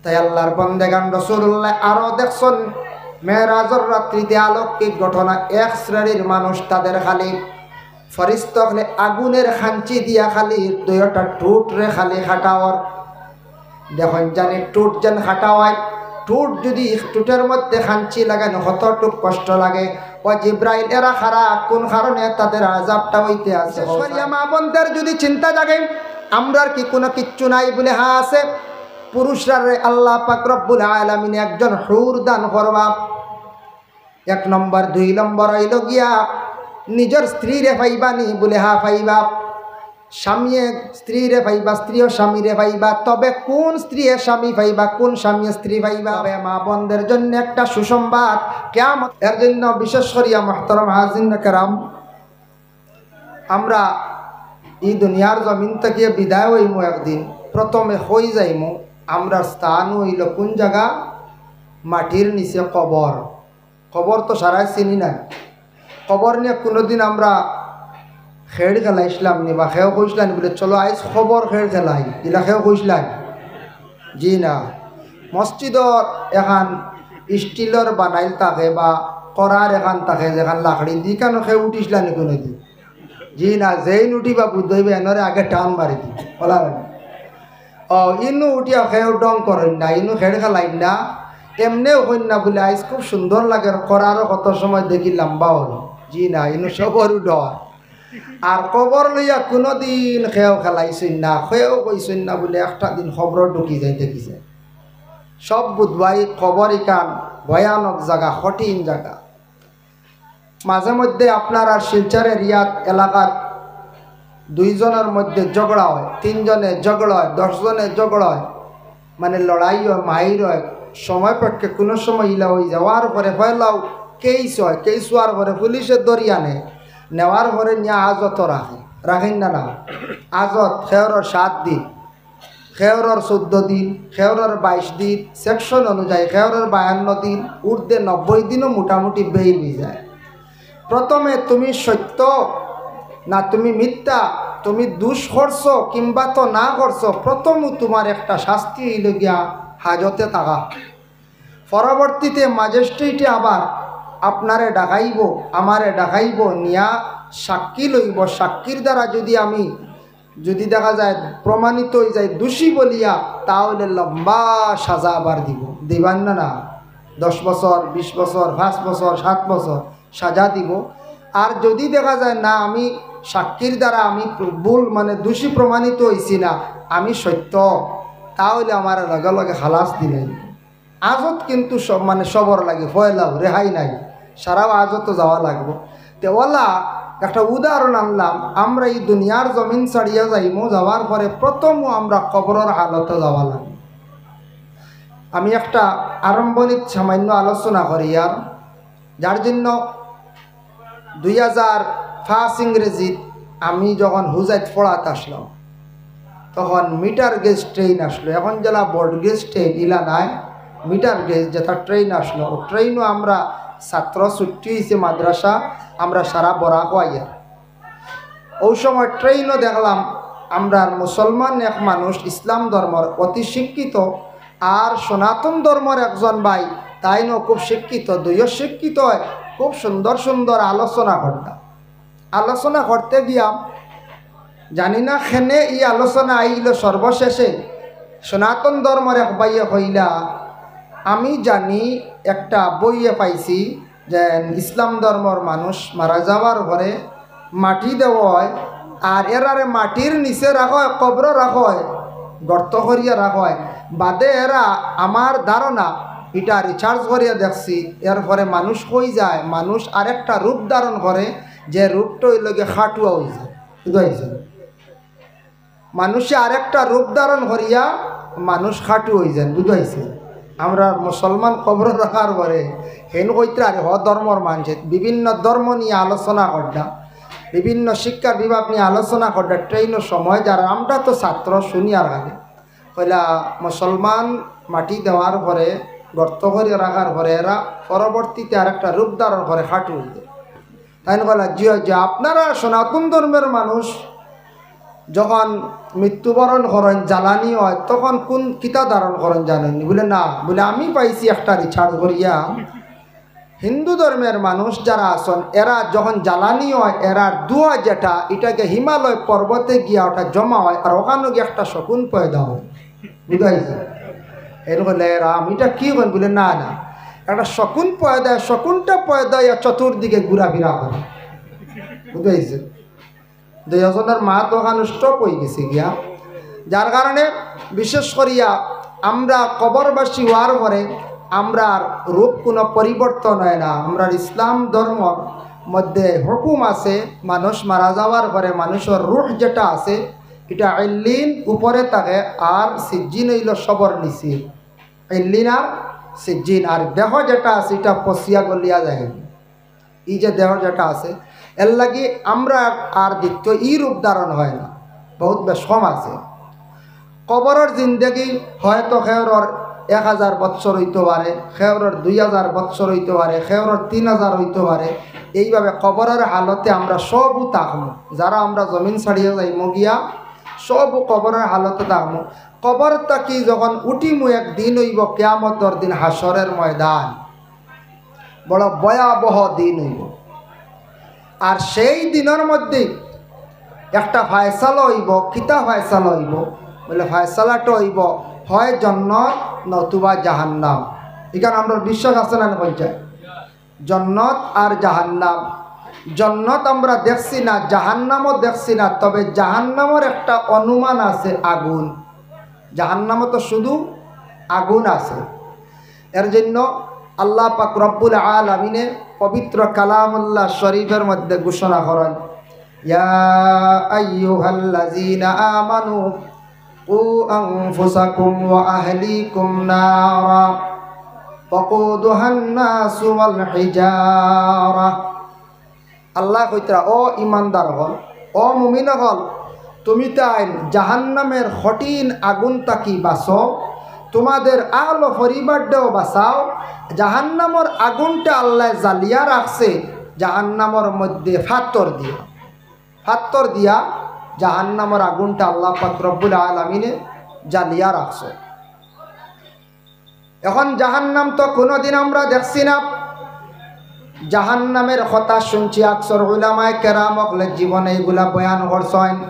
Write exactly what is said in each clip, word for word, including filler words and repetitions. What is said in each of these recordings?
তাই আল্লাহর বন্দেগান, রাসূলুল্লাহ আরো দেখছইন, মেরাজর রাত্রিতে অলৌকিক ঘটনা, এক শ্রেণীর মানুষ, তাদের খালি ফিরিস্তা অকলে আগুনের খাঞ্চি দিয়া খালি দুইটা ঠুটরে খালি কাটা অর। দেখইন জানি ঠুট যেন কাটা অয়, ঠুট যদি ঠুটর মধ্যে খাঞ্চি লাগাইন কতটুক কষ্ট লাগে। ও জিব্রাইল, এরা কারা, কোন কারণে তাদের আযাবটা অইতে আছে? বিশেষ করিয়া মা বন্দের যদি চিন্তা জাগে, আমরার কি কুনু কিচ্ছু নাই? বলে, হ্যাঁ আছে। পুরুষরারে আল্লাহ পাক রব্বুল আলামিন একজন হুর দান করবা। এক নম্বর, দুই নম্বর অইলো গিয়া নিজর স্ত্রীরে পাইবা নি? বলে, হ্যাঁ পাইবা। স্বামীয়ে স্ত্রীরে পাইবা, স্ত্রীও স্বামীরে পাইবা। তবে কোন স্ত্রীয়ে স্বামী পাইবা, কোন স্বামীয়ে স্ত্রী পাইবা? তবে মা বন্দের জন্য একটা সুসংবাদ, কিয়ামত। এর জন্য বিশেষ করিয়া মুহতারাম হাজিরিন কেরাম, আমরা ই দুনিয়ার জমিন থাকিয়া বিদায় অইমু একদিন, প্রথমে কই যাইমু? আমরার স্থান অইলো কোন জাগা? মাটির নিচে কবর। কবর তো সারাই চিনি না। কবর নিয়া কুনুদিন আমরা খেড় খেলাইছলাম নি বা কেউ কইছলা নি বলে, চলো আইজ কবর খেড় খেলাই, ইলা কেউ কইছলা নি? জি না। মসজিদর এখান স্টিলর বানাইল থাকে বা করার এখান থাকে, যেখান লাকড়ি দি, কেন কেউ উঠিছলা নি কুনুদিন? জি না, যেইন উঠিবা বুঝ অইবা, এনরে আগে টান মারি দি। ওলা না। ও, ইনু উঠিয়া কেউ ঢং করইন না, ইনু খেড় খেলাইন না, এমনেও কইন না বলে, আইজ খুব সুন্দর লাগে, করারও কত সময় দেখি লম্বা অইল। জি না, ইনু সবরউ ডর। আর কবর লইয়া কুনুদিন কেউ খেলাইছইন না, কেউ কইছইন না বলে একটা দিন কবরো ঢুকি যাইতে কিছে। সব বুঝবায় কবর ইখান ভয়ানক জাগা, কঠিন জাগা। মাঝে মধ্যে আপনারার শিলচর এরিয়াত এলাকাত দুইজনর মধ্যে ঝগড়া অয়, তিনজনে ঝগড়া অয়, দশ জনে ঝগড়া অয়, মানে লড়াই অয়, মাইর অয়, সময় পক্ষে কুনু সময় ইলা অই যাওয়ার পরে পয়লাউ কেইস অয়, কেইস অওয়ার পরে পুলিশে ধরিয়া নেয়, নেওয়ার পরে নিয়া আজতো রাখে, রাখইন না না? আজত কেউরর সাত দিন, কেউরর চৌদ্দ দিন, কেউরর বাইশ দিন, সেকশন অনুযায়ী কেউরর বায়ান্ন দিন, ঊর্ধ্বে নব্বই দিনও মোটামুটি বেইল অই যায়। প্রথমে তুমি সত্য না তুমি মিথ্যা, তুমি দোষ করছো কিংবা তো না করছো, প্রথমউ তুমার একটা শাস্তি অইলো গিয়া হাজতে থাকা। পরবর্তীতে ম্যাজিস্ট্রেটে আবার আপনারে ডাকাইবো, আমারে ডাকাইবো, নিয়া সাক্ষী লইবো। সাক্ষীর দ্বারা যদি আমি, যদি দেখা যায় প্রমাণিত অই যায় দোষী বলিয়া, তাহলে লম্বা সাজা আবার দিবো, দিবা না না? দশ বছর, বিশ বছর, পাঁচ বছর, সাত বছর সাজা দিবো। আর যদি দেখা যায় না, আমি সাক্ষীর দ্বারা আমি ভুল, মানে দোষী প্রমাণিত অইছি না, আমি সত্য, তাহলে আমারে লগে লগে খালাস দিলাইবো। আজত কিন্তু সব, মানে সবর লাগি পয়লাউ, রেহাই নাই, সারাউ আজতো যাওয়া লাগবো। তে ওলা একটা উদাহরণ আনলাম, আমরা ই দুনিয়ার জমিন ছাড়িয়া যাইমু, যাওয়ার পরে প্রথমউ আমরা কবরর হালতো যাওয়া লাগবো। আমি একটা আরম্ভণিক সামান্য আলোচনা করিয়ার, যার জন্য দুই হাজার পাঁচ ইংরেজিত আমি যখন হুজাইত পড়াত আসলাম, তখন মিটার গেজ ট্রেন আসলো। এখন যেলা ব্রড গেজ ট্রেন ইলা নায়, মিটার গেজ যেটা ট্রেন আসলো, ও ট্রেনও আমরা ছাত্র, ছুটি অইছে মাদ্রাসা, আমরা সারা বরাক অইয়া। ওই সময় ট্রেনও দেখলাম, আমরার মুসলমান এক মানুষ, ইসলাম ধর্মর অতি শিক্ষিত, আর সনাতন ধর্মর একজন ভাই, তাইনও খুব শিক্ষিত, দুইও শিক্ষিত অয়, খুব সুন্দর সুন্দর আলোচনা করতা। আলোচনা করতে গিয়া জানি না কেনে ই আলোচনা আইলো, সর্বশেষে সনাতন ধর্মর এক ভাইয়ে কইলা, আমি জানি একটা বইয়ে পাইছি যে ইসলাম ধর্মর মানুষ মারা যাওয়ার পরে মাটি দেওয়া অয়, আর এরারে মাটির নিচে রাখা অয়, কবরো রাখা অয়, গর্ত করিয়া রাখা অয়। বাদে এরা, আমার ধারণা, ইটা research করিয়া দেখছি, এরপরে মানুষ কই যায়, মানুষ আরেকটা রূপ ধারণ করে, যে রূপটা অইলো গিয়া খাটুয়া অই যায়, বুঝাইছে? মানুষে আরেকটা রূপ ধারণ করিয়া মানুষ খাটু অই যাইন, বুঝাইছে? আমরা মুসলমান কবরো রাখার পরে হেন কইতরা আর হ ধর্মর মানষে বিভিন্ন ধর্ম নিয়া আলোচনা কররা, বিভিন্ন শিক্ষার বিভাগ নিয়া আলোচনা কররা, ট্রেনর সময় যারা, আমরা তো ছাত্র, শুনিয়ার খালি। কইলা, মুসলমান মাটি দেওয়ার পরে, গর্ত করিয়া রাখার পরে এরা পরবর্তীতে আরেকটা রূপ ধারণ করে খাটু অই যায়। তাইন কইলা, জি অয়, জি অয়, আপনারা সনাতন ধর্মর মানুষ যখন মৃত্যুবরণ করইন, জ্বালানি অয়, তখন কুন কিতা ধারণ করইন জানইননি? বুলে, "না।" বুলে, "আমি পাইছি একটা research করিয়া, হিন্দু ধর্মের মানুষ যারা আছইন, এরা যখন জ্বালানি অয়, এরার ধুয়া যেটা, ইটাকে হিমালয় পর্বতে গিয়া ওটা জমা অয়, আর ওখানো গিয়া একটা শকুন পয়দা অয়।" বুঝাইছে? এর বলে, "রাম, ইটা কি কইন?" বুলে, "না, না, একটা শকুন পয়দা, শকুনটা পয়দা অইয়া চতুর্দিকে ঘুরাফিরা করে।" বুঝাইছে? দুইজনর মাত ওখানো stop অইগেছে গিয়া, যার কারণে বিশেষ করিয়া আমরা কবরবাসী অওয়ার পরে আমরার রূপ কুনু পরিবর্তন অয় না। আমরার ইসলাম ধর্মর মধ্যে হুকুম আছে, মানুষ মারা যাওয়ার পরে মানুষর রুহ যেটা আছে, ইটা ইল্লিন উপরে থাকে, আর সিজ্জিন অইলো সবর নিচে। ইল্লিন আর সিজ্জিন, আর দেহ যেটা আছে, ইটা পচিয়া গলিয়া যায়। ই যে দেহ যেটা আছে, এর লাগি আমরা আর দ্বিতীয় ই রূপ ধারণ অয় না, বহুত বেশ কম আছে। কবরর জিন্দেগি হয়তো কেউরর এক হাজার বৎসর অইতো পারে, কেউরর দুই হাজার বৎসর অইতো পারে, কেউরর তিন হাজার অইতো পারে। এইভাবে কবরর হালতে আমরা সবউ থাকমু, যারা আমরা জমিন ছাড়িয়া যাইমু গিয়া, সবউ কবরর হালতে থাকমু। কবর থাকি যখন উঠিমু, একদিন অইবো কিয়ামতর দিন, হাশরর ময়দান, বড় ভয়াবহ দিন অইবো। আর সেই দিনর মধ্যে একটা ফয়সালা অইবো। কিতা ফয়সালা অইবো? বুলে, ফয়সালাটা অইবো হয় জন্নত নতুবা জাহান্নাম। ইখান আমরার বিশ্বাস আছে না, না পঞ্চায়েত? জন্নত আর জাহান্নাম। জন্নত আমরা দেখছি না, জাহান্নামও দেখছি না, তবে জাহান্নামর একটা অনুমান আছে, আগুন। জাহান্নামো তো শুধু আগুন আছে। এর জন্য আল্লাহ পাক রব্বুল আলামিনে পবিত্র কালামুল্লাহ শরীফর মধ্যে ঘোষণা করেন, "ইয়া আইয়ুহাল্লাযীনা আমানু কু আনফুসাকুম ওয়া আহলিকুম নারা ওয়াকুদুহান নাসু ওয়াল হিজারা।" আল্লায় কইতরা, "ও ইমানদার অকল, ও মুমিন অকল, তুমি তাইন জাহান্নামের কঠিন আগুন থাকি বাঁচো, তোমাদের আহল পরিবারটাও বাঁচাও।" জাহান্নামর আগুনটা আল্লায় জ্বালিয়া রাখছে জাহান্নামর মধ্যে ফাত্তর দিয়া, ফাত্তর দিয়া জাহান্নামর আগুনটা আল্লাহ পাক রব্বুল আলামিনে জ্বালিয়া রাখছে। এখন জাহান্নাম তো কুনুদিন আমরা দেখছি না। জাহান্নামের কথা শুনছি, আকসর উলামায়ে কেরাম অকলে জীবনে ইগুলা বয়ান করছইন।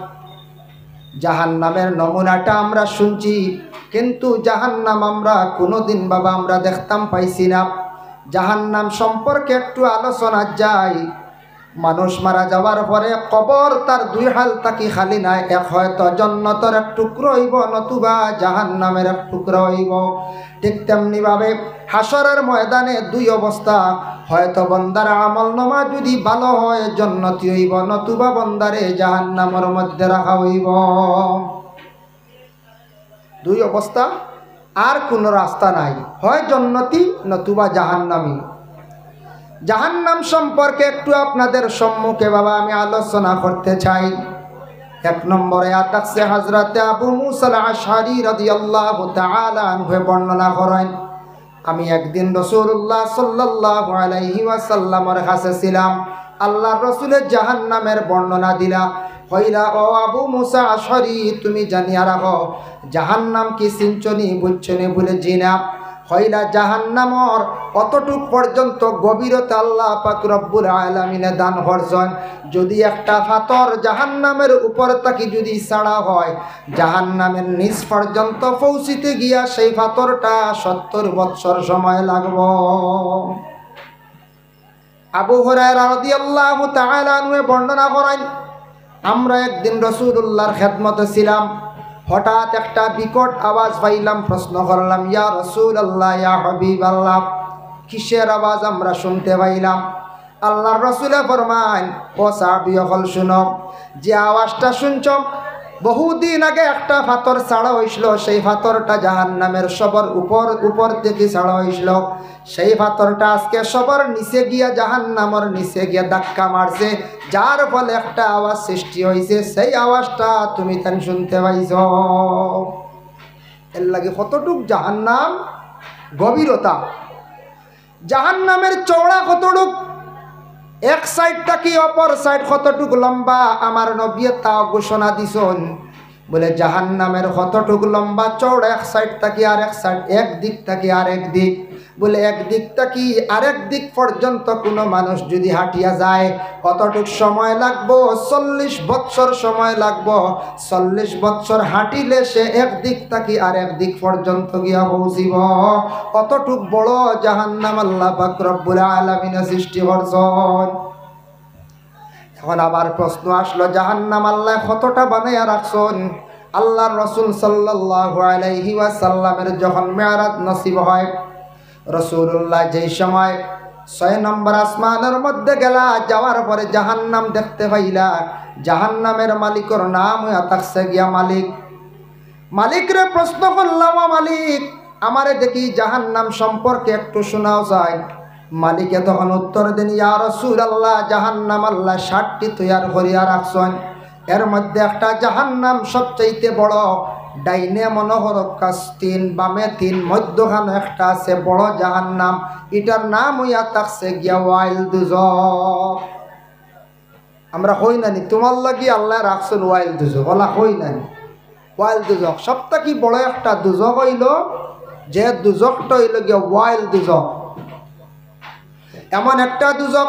জাহান্নামের নমুনাটা আমরা শুনছি, কিন্তু জাহান্নাম আমরা কুনুদিন, বাবা, আমরা দেখতাম পাইছি না। জাহান্নাম সম্পর্কে একটু আলোচনা যাই। মানুষ মারা যাওয়ার পরে কবর তার দুই হাল থাকি খালি নায়, এক হয়তো জন্নতর এক টুকরা অইবো, নতুবা জাহান্নামের এক টুকরা অইবো। ঠিক তেমনি ভাবে হাশরর ময়দানে দুই অবস্থা, হয়তো বন্দার আমল নামা যদি ভালো হয় জন্নতি অইবো, নতুবা বন্দারে জাহান্নামর মধ্যে রাখা অইবো। দুই অবস্থা, আর কুনু রাস্তা নাই, হয় জন্নতি নতুবা জাহান্নামী। জাহান্নাম সম্পর্কে একটু আপনাদের সম্মুখে, বাবা, আমি আলোচনা করতে চাই। এক নম্বরে আয়াত আছে, হযরতে আবু মুসা আল আশআরী রাদিয়াল্লাহু তাআলা আনহু বর্ণনা করেন, আমি একদিন রাসূলুল্লাহ সাল্লাল্লাহু আলাইহি ওয়াসাল্লামর কাছে ছিলাম, আল্লাহর রাসূলে জাহান্নামের বর্ণনা দিলা। কইলা, "ও আবু মুসা আশআরী, তুমি জানিয়া রাখো, জাহান্নাম কি চিনছনি, বুঝছনি?" বুলে, "জি না।" কইলা, "জাহান্নামর অতটুক পর্যন্ত গভীরতা আল্লাহ পাক রব্বুল আলামিনে দান করছইন। যদি একটা পাথর জাহান্নামের উপর থাকি যদি ছাড়া হয়, জাহান্নামের নিচ পর্যন্ত পৌঁছিতে গিয়া সেই পাথরটা সত্তর বৎসর সময় লাগবো।" আবু হুরায়রা রাদিয়াল্লাহু তাআলা আনহু বর্ণনা করেন, আমরা একদিন রাসূলুল্লাহর খেদমতে ছিলাম, হঠাৎ একটা বিকট আওয়াজ পাইলাম, প্রশ্ন করলাম, "ইয়া রাসূলুল্লাহ, ইয়া হাবিবাল্লাহ, কিসের আওয়াজ আমরা শুনতে পাইলাম?" আল্লাহর রাসূলে ফরমাইন, "ও সাহাবী অকল, শুনো, যে আওয়াজটা শুনছো, বহুদিন আগে একটা পাথর ছাড়া হইছিল, সেই পাথরটা জাহান্নামের সবর উপর, উপর থেকে ছাড়া হইছিল। সেই পাথরটা আজকে সবর নিচে গিয়া, জাহান্নামর নিচে গিয়া ধাক্কা মারছে, যার ফলে একটা আওয়াজ সৃষ্টি হইছে, সেই আওয়াজটা তুমি তান শুনতে পাইছো।" এর লাগি কতটুক জাহান্নাম গভীরতা, জাহান্নামের চওড়া কতটুক, এক সাইড থাকি অপর সাইড কতটুক লম্বা, আমার নবীয়ে তাও ঘোষণা দিছইন। বলে, জাহান্নামের কতটুক লম্বা চওড়া, এক সাইড থাকি আরেক সাইড, এক দিক থাকি আরেক দিক। বলে, এক দিক থাকি আরেক দিক পর্যন্ত কোনো মানুষ যদি হাঁটিয়া যায়, কতটুক সময় লাগবো? চল্লিশ বৎসর সময় লাগবো। চল্লিশ বৎসর হাঁটিলে সে এক দিক থাকি আরেক দিক পর্যন্ত গিয়া পৌঁছিব। কতটুক বড় জাহান্নাম আল্লাহ পাক রব্বুল আলামিনে সৃষ্টি করছইন। এখন আবার প্রশ্ন আসলো, জাহান্নাম আল্লাহ কতটা বানাইয়া রাখছইন? আল্লাহর রসুল সাল্লাল্লাহু আলাইহি ওয়াসাল্লামের যখন মেরাজ নসিব হয়, রসুলুল্লাহ যেই সময় ছয় নম্বর আসমানের মধ্যে গেলা, যাওয়ার পরে জাহান্নাম দেখতে পাইলা। জাহান্নামের মালিকর নাম হইয়া থাকছে গিয়া মালিক। মালিকরে প্রশ্ন করলাম, "ও মালিক, আমারে দেখি জাহান্নাম সম্পর্কে একটু শোনাও যায়।" মালিকে তখন উত্তর দেন, "ইয়া রাসূলুল্লাহ, জাহান্নাম আল্লাহ সাতটি তৈয়ার করিয়া রাখছইন। এর মধ্যে একটা জাহান্নাম সবচাইতে বড়, ডাইনে মনে করো কাছ তিন, বামে তিন, মধ্যখানো একটা আছে বড় জাহান্নাম, ইটার নাম হইয়া থাকছে গিয়া ওয়াইল দুজখ।" আমরা কই নানি, "তুমার লাগি আল্লাহ রাখছইন ওয়াইল দুজখ", ওলা কই নানি? ওয়াইল দুজখ সব থাকি বড় একটা দুজখ অইলো, যে দুজখটা অইলো গিয়া ওয়াইল দুজখ। এমন একটা দুজখ,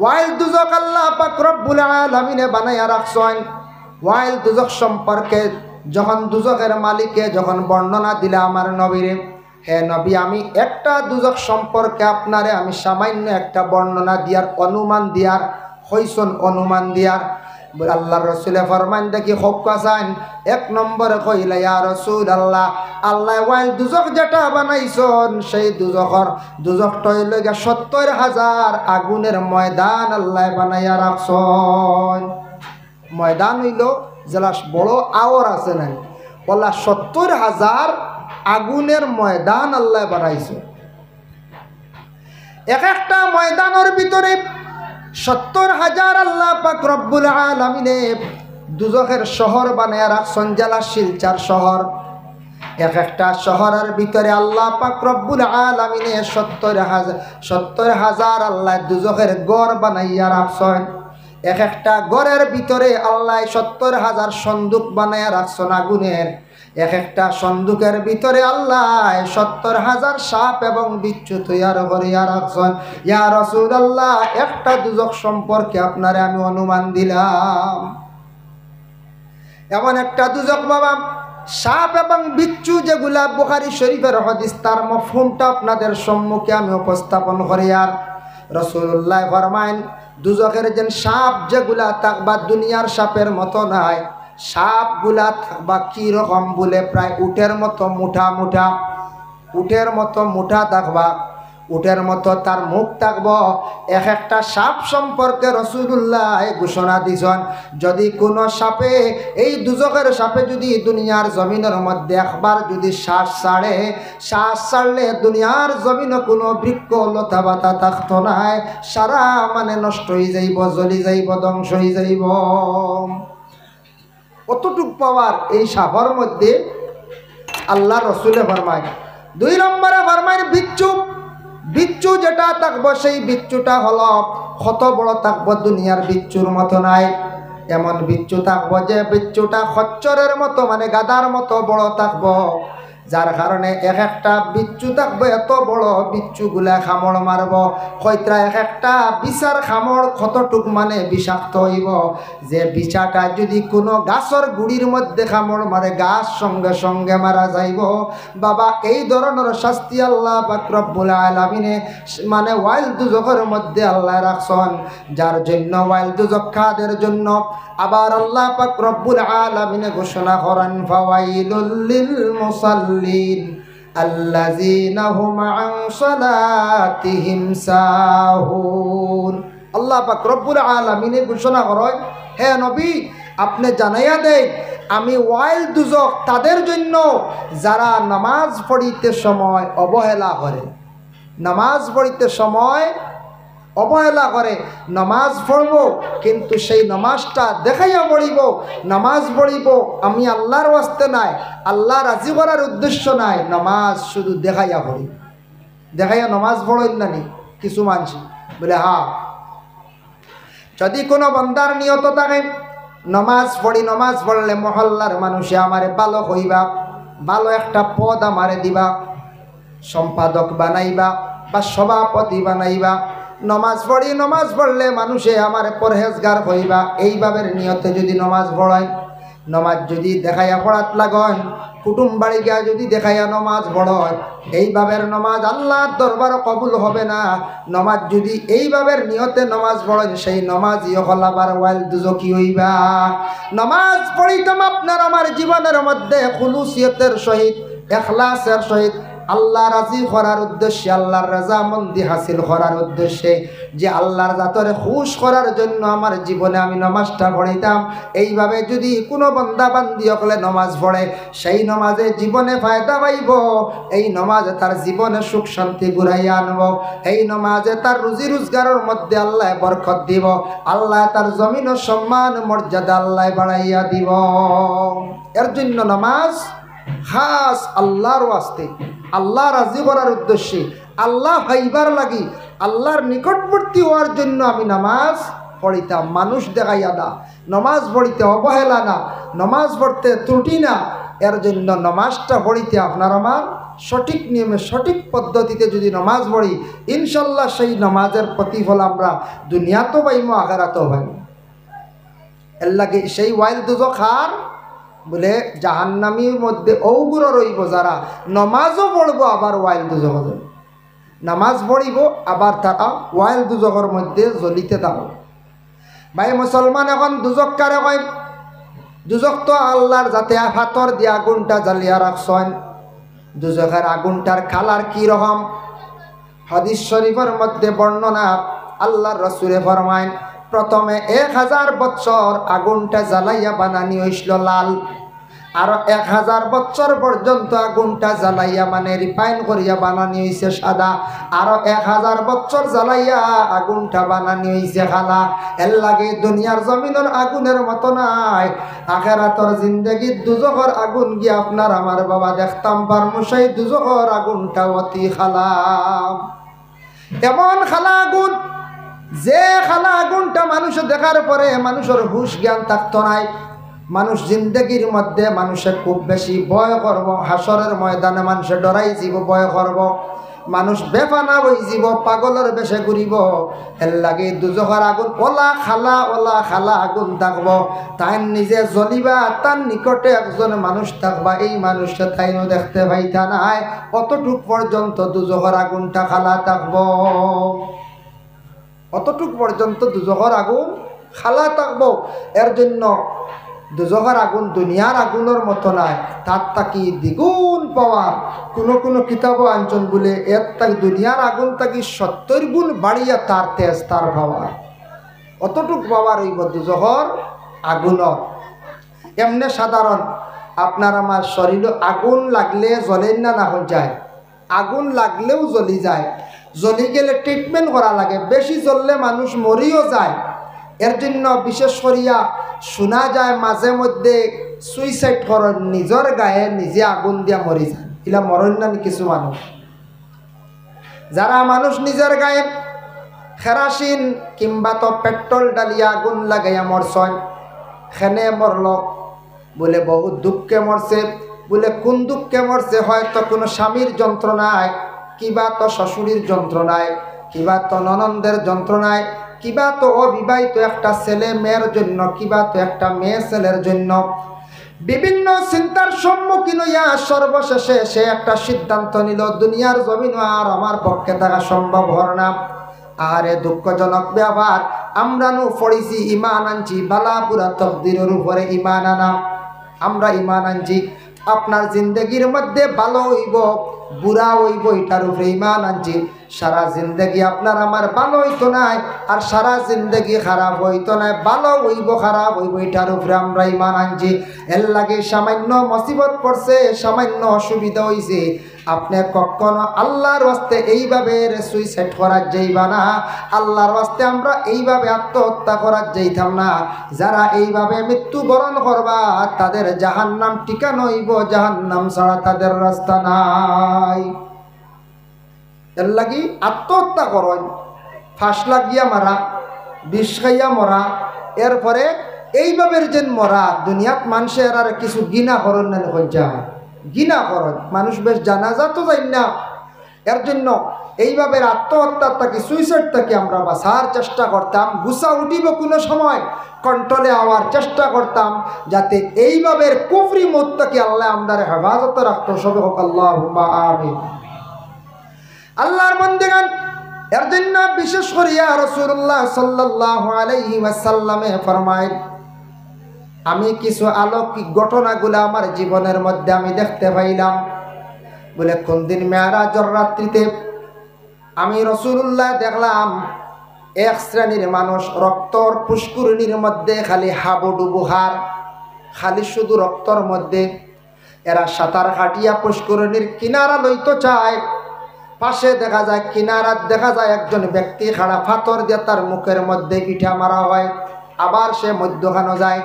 ওয়াইল দুজখ আল্লাহ পাক রব্বুল আলামিনে বানাইয়া রাখছইন। ওয়াইল দুজখ সম্পর্কে যখন দুজখের মালিকে যখন বর্ণনা দিলা আমার নবীরে, "হে নবী, আমি একটা দুজখ সম্পর্কে আপনারে আমি সামান্য একটা বর্ণনা দিয়ার, অনুমান দিয়ার", কইছইন অনুমান দিয়ার। বলে, আল্লাহর রসুলে ফরমাইন দেখি, কউক্কা চাইন। এক নম্বরে কইলা, "ইয়া রাসূলুল্লাহ, আল্লাহ ওয়াইল দুজখ যেটা বানাইছইন, সেই দুজখর, দুজখটা অইলো গিয়া সত্তর হাজার আগুনের ময়দান আল্লাহ বানাইয়া রাখছইন।" ময়দান অইলো যেলা বড় আওর আছে নাই, ওলা সত্তর হাজার আগুনের ময়দান আল্লাহ বানাইছইন। এক একটা ময়দানর ভিতরে সত্তর হাজার আল্লাহ পাক রব্বুল আলামিনে দুজখের শহর বানাইয়া রাখছইন, যেলা শিলচর শহর। এক একটা শহরর ভিতরে আল্লাহ পাক রব্বুল আলামিনে সত্তর হাজার, সত্তর হাজার আল্লাহ দুজখের ঘর বানাইয়া রাখছইন। এক একটা ঘরর ভিতরে আল্লাহ সত্তর হাজার সন্দুক বানাইয়া রাখছইন আগুনের। এক একটা সন্দুকর ভিতরে আল্লাহ সত্তর হাজার সাপ এবং বিচ্ছু তৈয়ার করিয়া রাখছইন। ইয়া রাসূলুল্লাহ, একটা দুজখ সম্পর্কে আপনারে আমি অনুমান দিলাম। এমন একটা দুজখ বাবা, সাপ এবং বিচ্ছু যেগুলা, বুখারী শরীফের হাদিস, তার মফহুমটা আপনাদের সম্মুখে আমি উপস্থাপন করিয়ার। রাসূলুল্লাহ ফরমাইন, দুজখর যেন সাপ যেগুলা থাকবা দুনিয়ার সাপর মতো নায়, সাপগুলা থাকবা কি রকম বলে, প্রায় উটের মতো মোটা মোটা, উটের মতো মোটা থাকবা, উটের মতো তার মুখ থাকবো। এক একটা সাপ সম্পর্কে রাসূলুল্লাহ ঘোষণা দিছইন, যদি কোনো সাপে, এই দুজখর সাপে যদি দুনিয়ার জমিনর মধ্যে একবার যদি শ্বাস ছাড়ে, শ্বাস ছাড়লে দুনিয়ার জমিনো কোনো বৃক্ষ লতা পাতা থাকতো নায়, সারা মানে নষ্ট অই যাইবো, জ্বলি যাইবো, ধ্বংস অই যাইবো। অতটুক পাওয়ার এই সাপর মধ্যে আল্লাহর রসুলে ফরমাইন। দুই নম্বরে ফরমাইন বিচ্ছু। বিচ্ছু যেটা থাকবো, সেই বিচ্ছুটা হলো কত বড় থাকবো, দুনিয়ার বিচ্ছুর মতো নায়। এমন বিচ্ছু থাকবো যে বিচ্ছুটা খচ্চরের মতো, মানে গাধার মতো বড় থাকবো। যার কারণে এক একটা বিচ্ছু থাকবো এত বড়, বিচ্ছুগুলা কামড় মারবো। কইতরা এক একটা বিছার কামড় কতটুক মানে বিষাক্ত অইবো, যে বিছাটা যদি কোনো গাছর গুড়ির মধ্যে কামড় মারে, গাছ সঙ্গে সঙ্গে মারা যাইবো। বাবা, এই ধরনর শাস্তি আল্লাহ পাক রব্বুল আলামিনে মানে ওয়াইল দুজখর মধ্যে আল্লাহ রাখছইন, যার জন্য ওয়াইল দুজখ কাদের জন্য। আবার আল্লাহ পাক রব্বুল আলামিনে ঘোষণা করেন, "ফাওয়াইলুল লিল মুসাল্লিন আল্লাযীনা হুম আন সালাতিহিম সাহুন।" আল্লাহ পাক রব্বুল আলামিনে ঘোষণা করেন, "হে নবী, আপনে জানাইয়া দেইন, আমি ওয়াইল দুজখ তাদের জন্য যারা নামাজ পড়িতে সময় অবহেলা করে।" নামাজ পড়িতে সময় অবহেলা করে, নামাজ পড়বো, কিন্তু সেই নামাজটা দেখাইয়া পড়িবো। নামাজ পড়িবো আমি আল্লাহর ওয়াস্তে নায়, আল্লাহ রাজি করার উদ্দেশ্য নায়, নামাজ শুধু দেখাইয়া পড়িবো। দেখাইয়া নামাজ পড়ইন না নি কিছু মানষে? বলে, হ্যাঁ। যদি কোনো বান্দার নিয়ত থাকে, নমাজ পড়ি, নমাজ পড়লে মহল্লার মানুষে আমারে ভালো কইবা, ভালো একটা পদ আমারে দিবা, সম্পাদক বানাইবা বা সভাপতি বানাইবা। নমাজ পড়ি, নমাজ পড়লে মানুষে আমারে পরহেজগার কইবা। এইভাবের নিয়তে যদি নমাজ পড়েন, নমাজ যদি দেখাইয়া পড়াত লাগেন, কুটুম বাড়ি গিয়া যদি দেখাইয়া নমাজ পড়েন, এইভাবের নমাজ আল্লাহর দরবারো কবুল হবে না। নমাজ যদি এইভাবের নিয়তে নমাজ পড়েন, সেই নমাজি অকল আবার ওয়াইল দুজখি অইবা। নমাজ পড়িতাম আপনার আমার জীবনের মধ্যে খুলুসিয়তের সহিত, এখলাসের সহিত, আল্লাহ রাজি করার উদ্দেশ্যে, আল্লাহর রাজামন্দি হাসিল করার উদ্দেশ্যে, যে আল্লাহর জাতরে খুশ করার জন্য আমার জীবনে আমি নমাজটা পড়িতাম। এইভাবে যদি কোনো বান্দা বান্দি অকলে নমাজ পড়ে, সেই নমাজে জীবনে ফায়দা পাইবো, এই নমাজে তার জীবনে সুখ শান্তি ঘুরাইয়া আনবো, এই নমাজে তার রুজি রোজগারের মধ্যে আল্লাহ বরকত দিবো, আল্লাহ তার জমিনর সম্মান মর্যাদা আল্লাহ বাড়াইয়া দিবো। এর জন্য নমাজ খাস আল্লাহর ওয়াস্তে, আল্লাহ রাজি করার উদ্দেশ্যে, আল্লাহ পাইবার লাগি, আল্লাহর নিকটবর্তী হওয়ার জন্য আমি নামাজ পড়িতাম। মানুষ দেখাইয়া না, নমাজ পড়িতে অবহেলা না, নমাজ পড়তে ত্রুটি না। এর জন্য নমাজটা পড়িতে আপনার আমার সঠিক নিয়মে, সঠিক পদ্ধতিতে যদি নমাজ পড়ি, ইনশাল্লাহ সেই নমাজের প্রতিফল আমরা দুনিয়াতেও পাইমু, আখেরাতেও পাইমু। এর লাগি সেই ওয়াইল দুজখ আর বলে জাহান্নামীর মধ্যে অগুরো রইবো, যারা নমাজও পড়বো আবার ওয়াইল দুজখ। নমাজ পড়িবো আবার তারা ওয়াইল দুজখর মধ্যে জ্বলিতে থাকবো। ভাই মুসলমান, এখন দুজখ কারে কয়? দুজখ তো আল্লাহর জাতে ফাতর দিয়া আগুনটা জ্বালিয়া রাখছইন। দুজখের আগুনটার কালার কি রকম? হাদিস শরীফের মধ্যে বর্ণনা, আল্লাহর রসুলে ফরমাইন, প্রথমে এক হাজার বছর আগুনটা জ্বালাইয়া বানানি হইছিল লাল, আরো এক হাজার বছর পর্যন্ত আগুনটা জ্বালাইয়া, মানে রিফাইন করিয়া বানানি হইছে সাদা, আরো এক হাজার বছর জ্বালাইয়া আগুনটা বানানি হইছে কালা। এর লাগি দুনিয়ার জমিনর আগুনের মতো নায়। আখেরাতর জিন্দেগিত দুজখর আগুন গিয়া আপনার আমার বাবা দেখতাম পারমু, সেই দুজখর আগুনটা অতি কালা। এমন কালা আগুন, যে কালা আগুনটা মানুষ দেখার পরে মানুষের হুশ জ্ঞান থাকতো নাই। মানুষ জিন্দেগির মধ্যে মানুষে খুব বেশি ভয় করবো, হাসরের ময়দানে মানুষে ডরাই যিবো, ভয় করবো। মানুষ বেফানা হই যিবো, পাগলের বেশে ঘুরিবো। এর লাগি দুজখর আগুন ওলা কালা, ওলা কালা আগুন থাকবো। তাইন নিজে জ্বলিবা, তার নিকটে একজন মানুষ থাকবা, এই মানুষটা তাইনও দেখতে পাইতা নায়। অতটুক পর্যন্ত দুজখর আগুনটা কালা থাকবো, অতটুক পর্যন্ত দুজখর আগুন কালা থাকবো। এর জন্য দুজখর আগুন দুনিয়ার আগুনের মতো নায়, তার থাকি দ্বিগুণ পাওয়ার। কোনো কোনো কিতাবও আনছইন বলে এর থাকি দুনিয়ার আগুন থাকি সত্তর গুণ বাড়িয়া তার তেজ, তার পাওয়ার। অতটুক পাওয়ার অইবো দুজখর আগুনর। এমনে সাধারণ আপনার আমার শরীরো আগুন লাগলে জ্বলের না, না হয়ে যায়, আগুন লাগলেও জ্বলি যায়। জ্বলি গেলে ট্রিটমেন্ট করা লাগে, বেশি জ্বললে মানুষ মরিও যায়। এর জন্য বিশেষ করিয়া শোনা যায় মাঝে মধ্যে সুইসাইড করেন, নিজের গায়ে নিজে আগুন দিয়া মরি যান, ইলা মরইন না নি কিছু মানুষ। যারা মানুষ নিজের গায়ে কেরাসিন কিংবা তো পেট্রোল ডালিয়া আগুন লাগাইয়া মরছইন, কেনে মরল? বলে বহুত দুঃখে মরছে। বলে কোন দুঃখে মরছে? হয়তো কোনো স্বামীর যন্ত্রণায়, কিবা তো শ্বশুরির যন্ত্রণায়, কিবা তো ননন্দের যন্ত্রণায়, কিবা তো অবিবাহিত একটা ছেলে মেয়ের জন্য, কিবা তো একটা মেয়ে ছেলের জন্য বিভিন্ন চিন্তার সম্মুখীন হইয়া সর্বশেষে সে একটা সিদ্ধান্ত নিল, দুনিয়ার জমিন আর আমার পক্ষে থাকা সম্ভব হর না। আরে দুঃখজনক ব্যাপার, আমরা নু পড়ছি, ইমান আনছি, বালা বুরা তকদিরের উপরে ইমান আনা। আমরা ইমান আনছি, আপনার জিন্দেগির মধ্যে ভালো হইব, বুরা হইব, এটার উপরে ইমান আনছি। সারা জিন্দেগি আপনার আমার ভালো হইতো নায়, আর সারা জিন্দেগি খারাপ হইতো নায়, ভালো হইব, খারাপ হইব, এটার উপরে আমরা ইমান আনছি। এর লাগি সামান্য মুসিবত পড়ছে, সামান্য অসুবিধা হইছে, আপনি কখনো আল্লাহর ওয়াস্তে এইভাবে সুইসাইড করা যাইবা না। আল্লাহর ওয়াস্তে আমরা এইভাবে আত্মহত্যা করা যাইতাম না। যারা এইভাবে মৃত্যুবরণ করবা, তাদের জাহান্নাম ঠিকানা হইব, জাহান্নাম ছাড়া তাদের রাস্তা নাই। এর লাগি আত্মহত্যা করইন, ফাঁস লাগিয়া মারা, বিষ খাইয়া মরা, এরপরে এইভাবে যেন মরা, দুনিয়াত মানষে এরারে কিছু ঘিনা করইন না নি, কইন চাই? ঘিনা করইন। মানুষ বেশ জানাজাত যাইন না। এর জন্য এইভাবে আত্মহত্যার থাকি, suicide থাকি আমরা বাঁচার চেষ্টা করতাম। গুছা উঠিব কুনু সময়, control-এ আওয়ার চেষ্টা করতাম, যাতে এইভাবে কুফরি মউত থাকি আল্লায় আমরারে হেফাজতে রাখতো। সবে কউক আল্লাহুম্মা আমিন। আল্লাহর বন্দেগান, এর জন্য বিশেষ করিয়া রাসূলুল্লাহ সাল্লাল্লাহু আলাইহি ওয়াসাল্লামে ফরমাইন, আমি কিছু অলৌকিক ঘটনাগুলা আমার জীবনের মধ্যে আমি দেখতে পাইলাম। বলে, কোন দিন মেরাজর রাত্রিতে আমি রাসূলুল্লাহ দেখলাম, এক শ্রেণীর মানুষ রক্তর পুষ্করিণীর মধ্যে খালি হাবুডুবু খার, খালি শুধু রক্তর মধ্যে। এরা সাঁতার কাটিয়া পুষ্করিণীর কিনারা লইতো চায়। পাশে দেখা যায়, কিনারাত দেখা যায় একজন ব্যক্তি খাড়া, পাথর দিয়া তার মুখের মধ্যে ইটা মারা হয়, আবার সে মধ্যখানো যায়।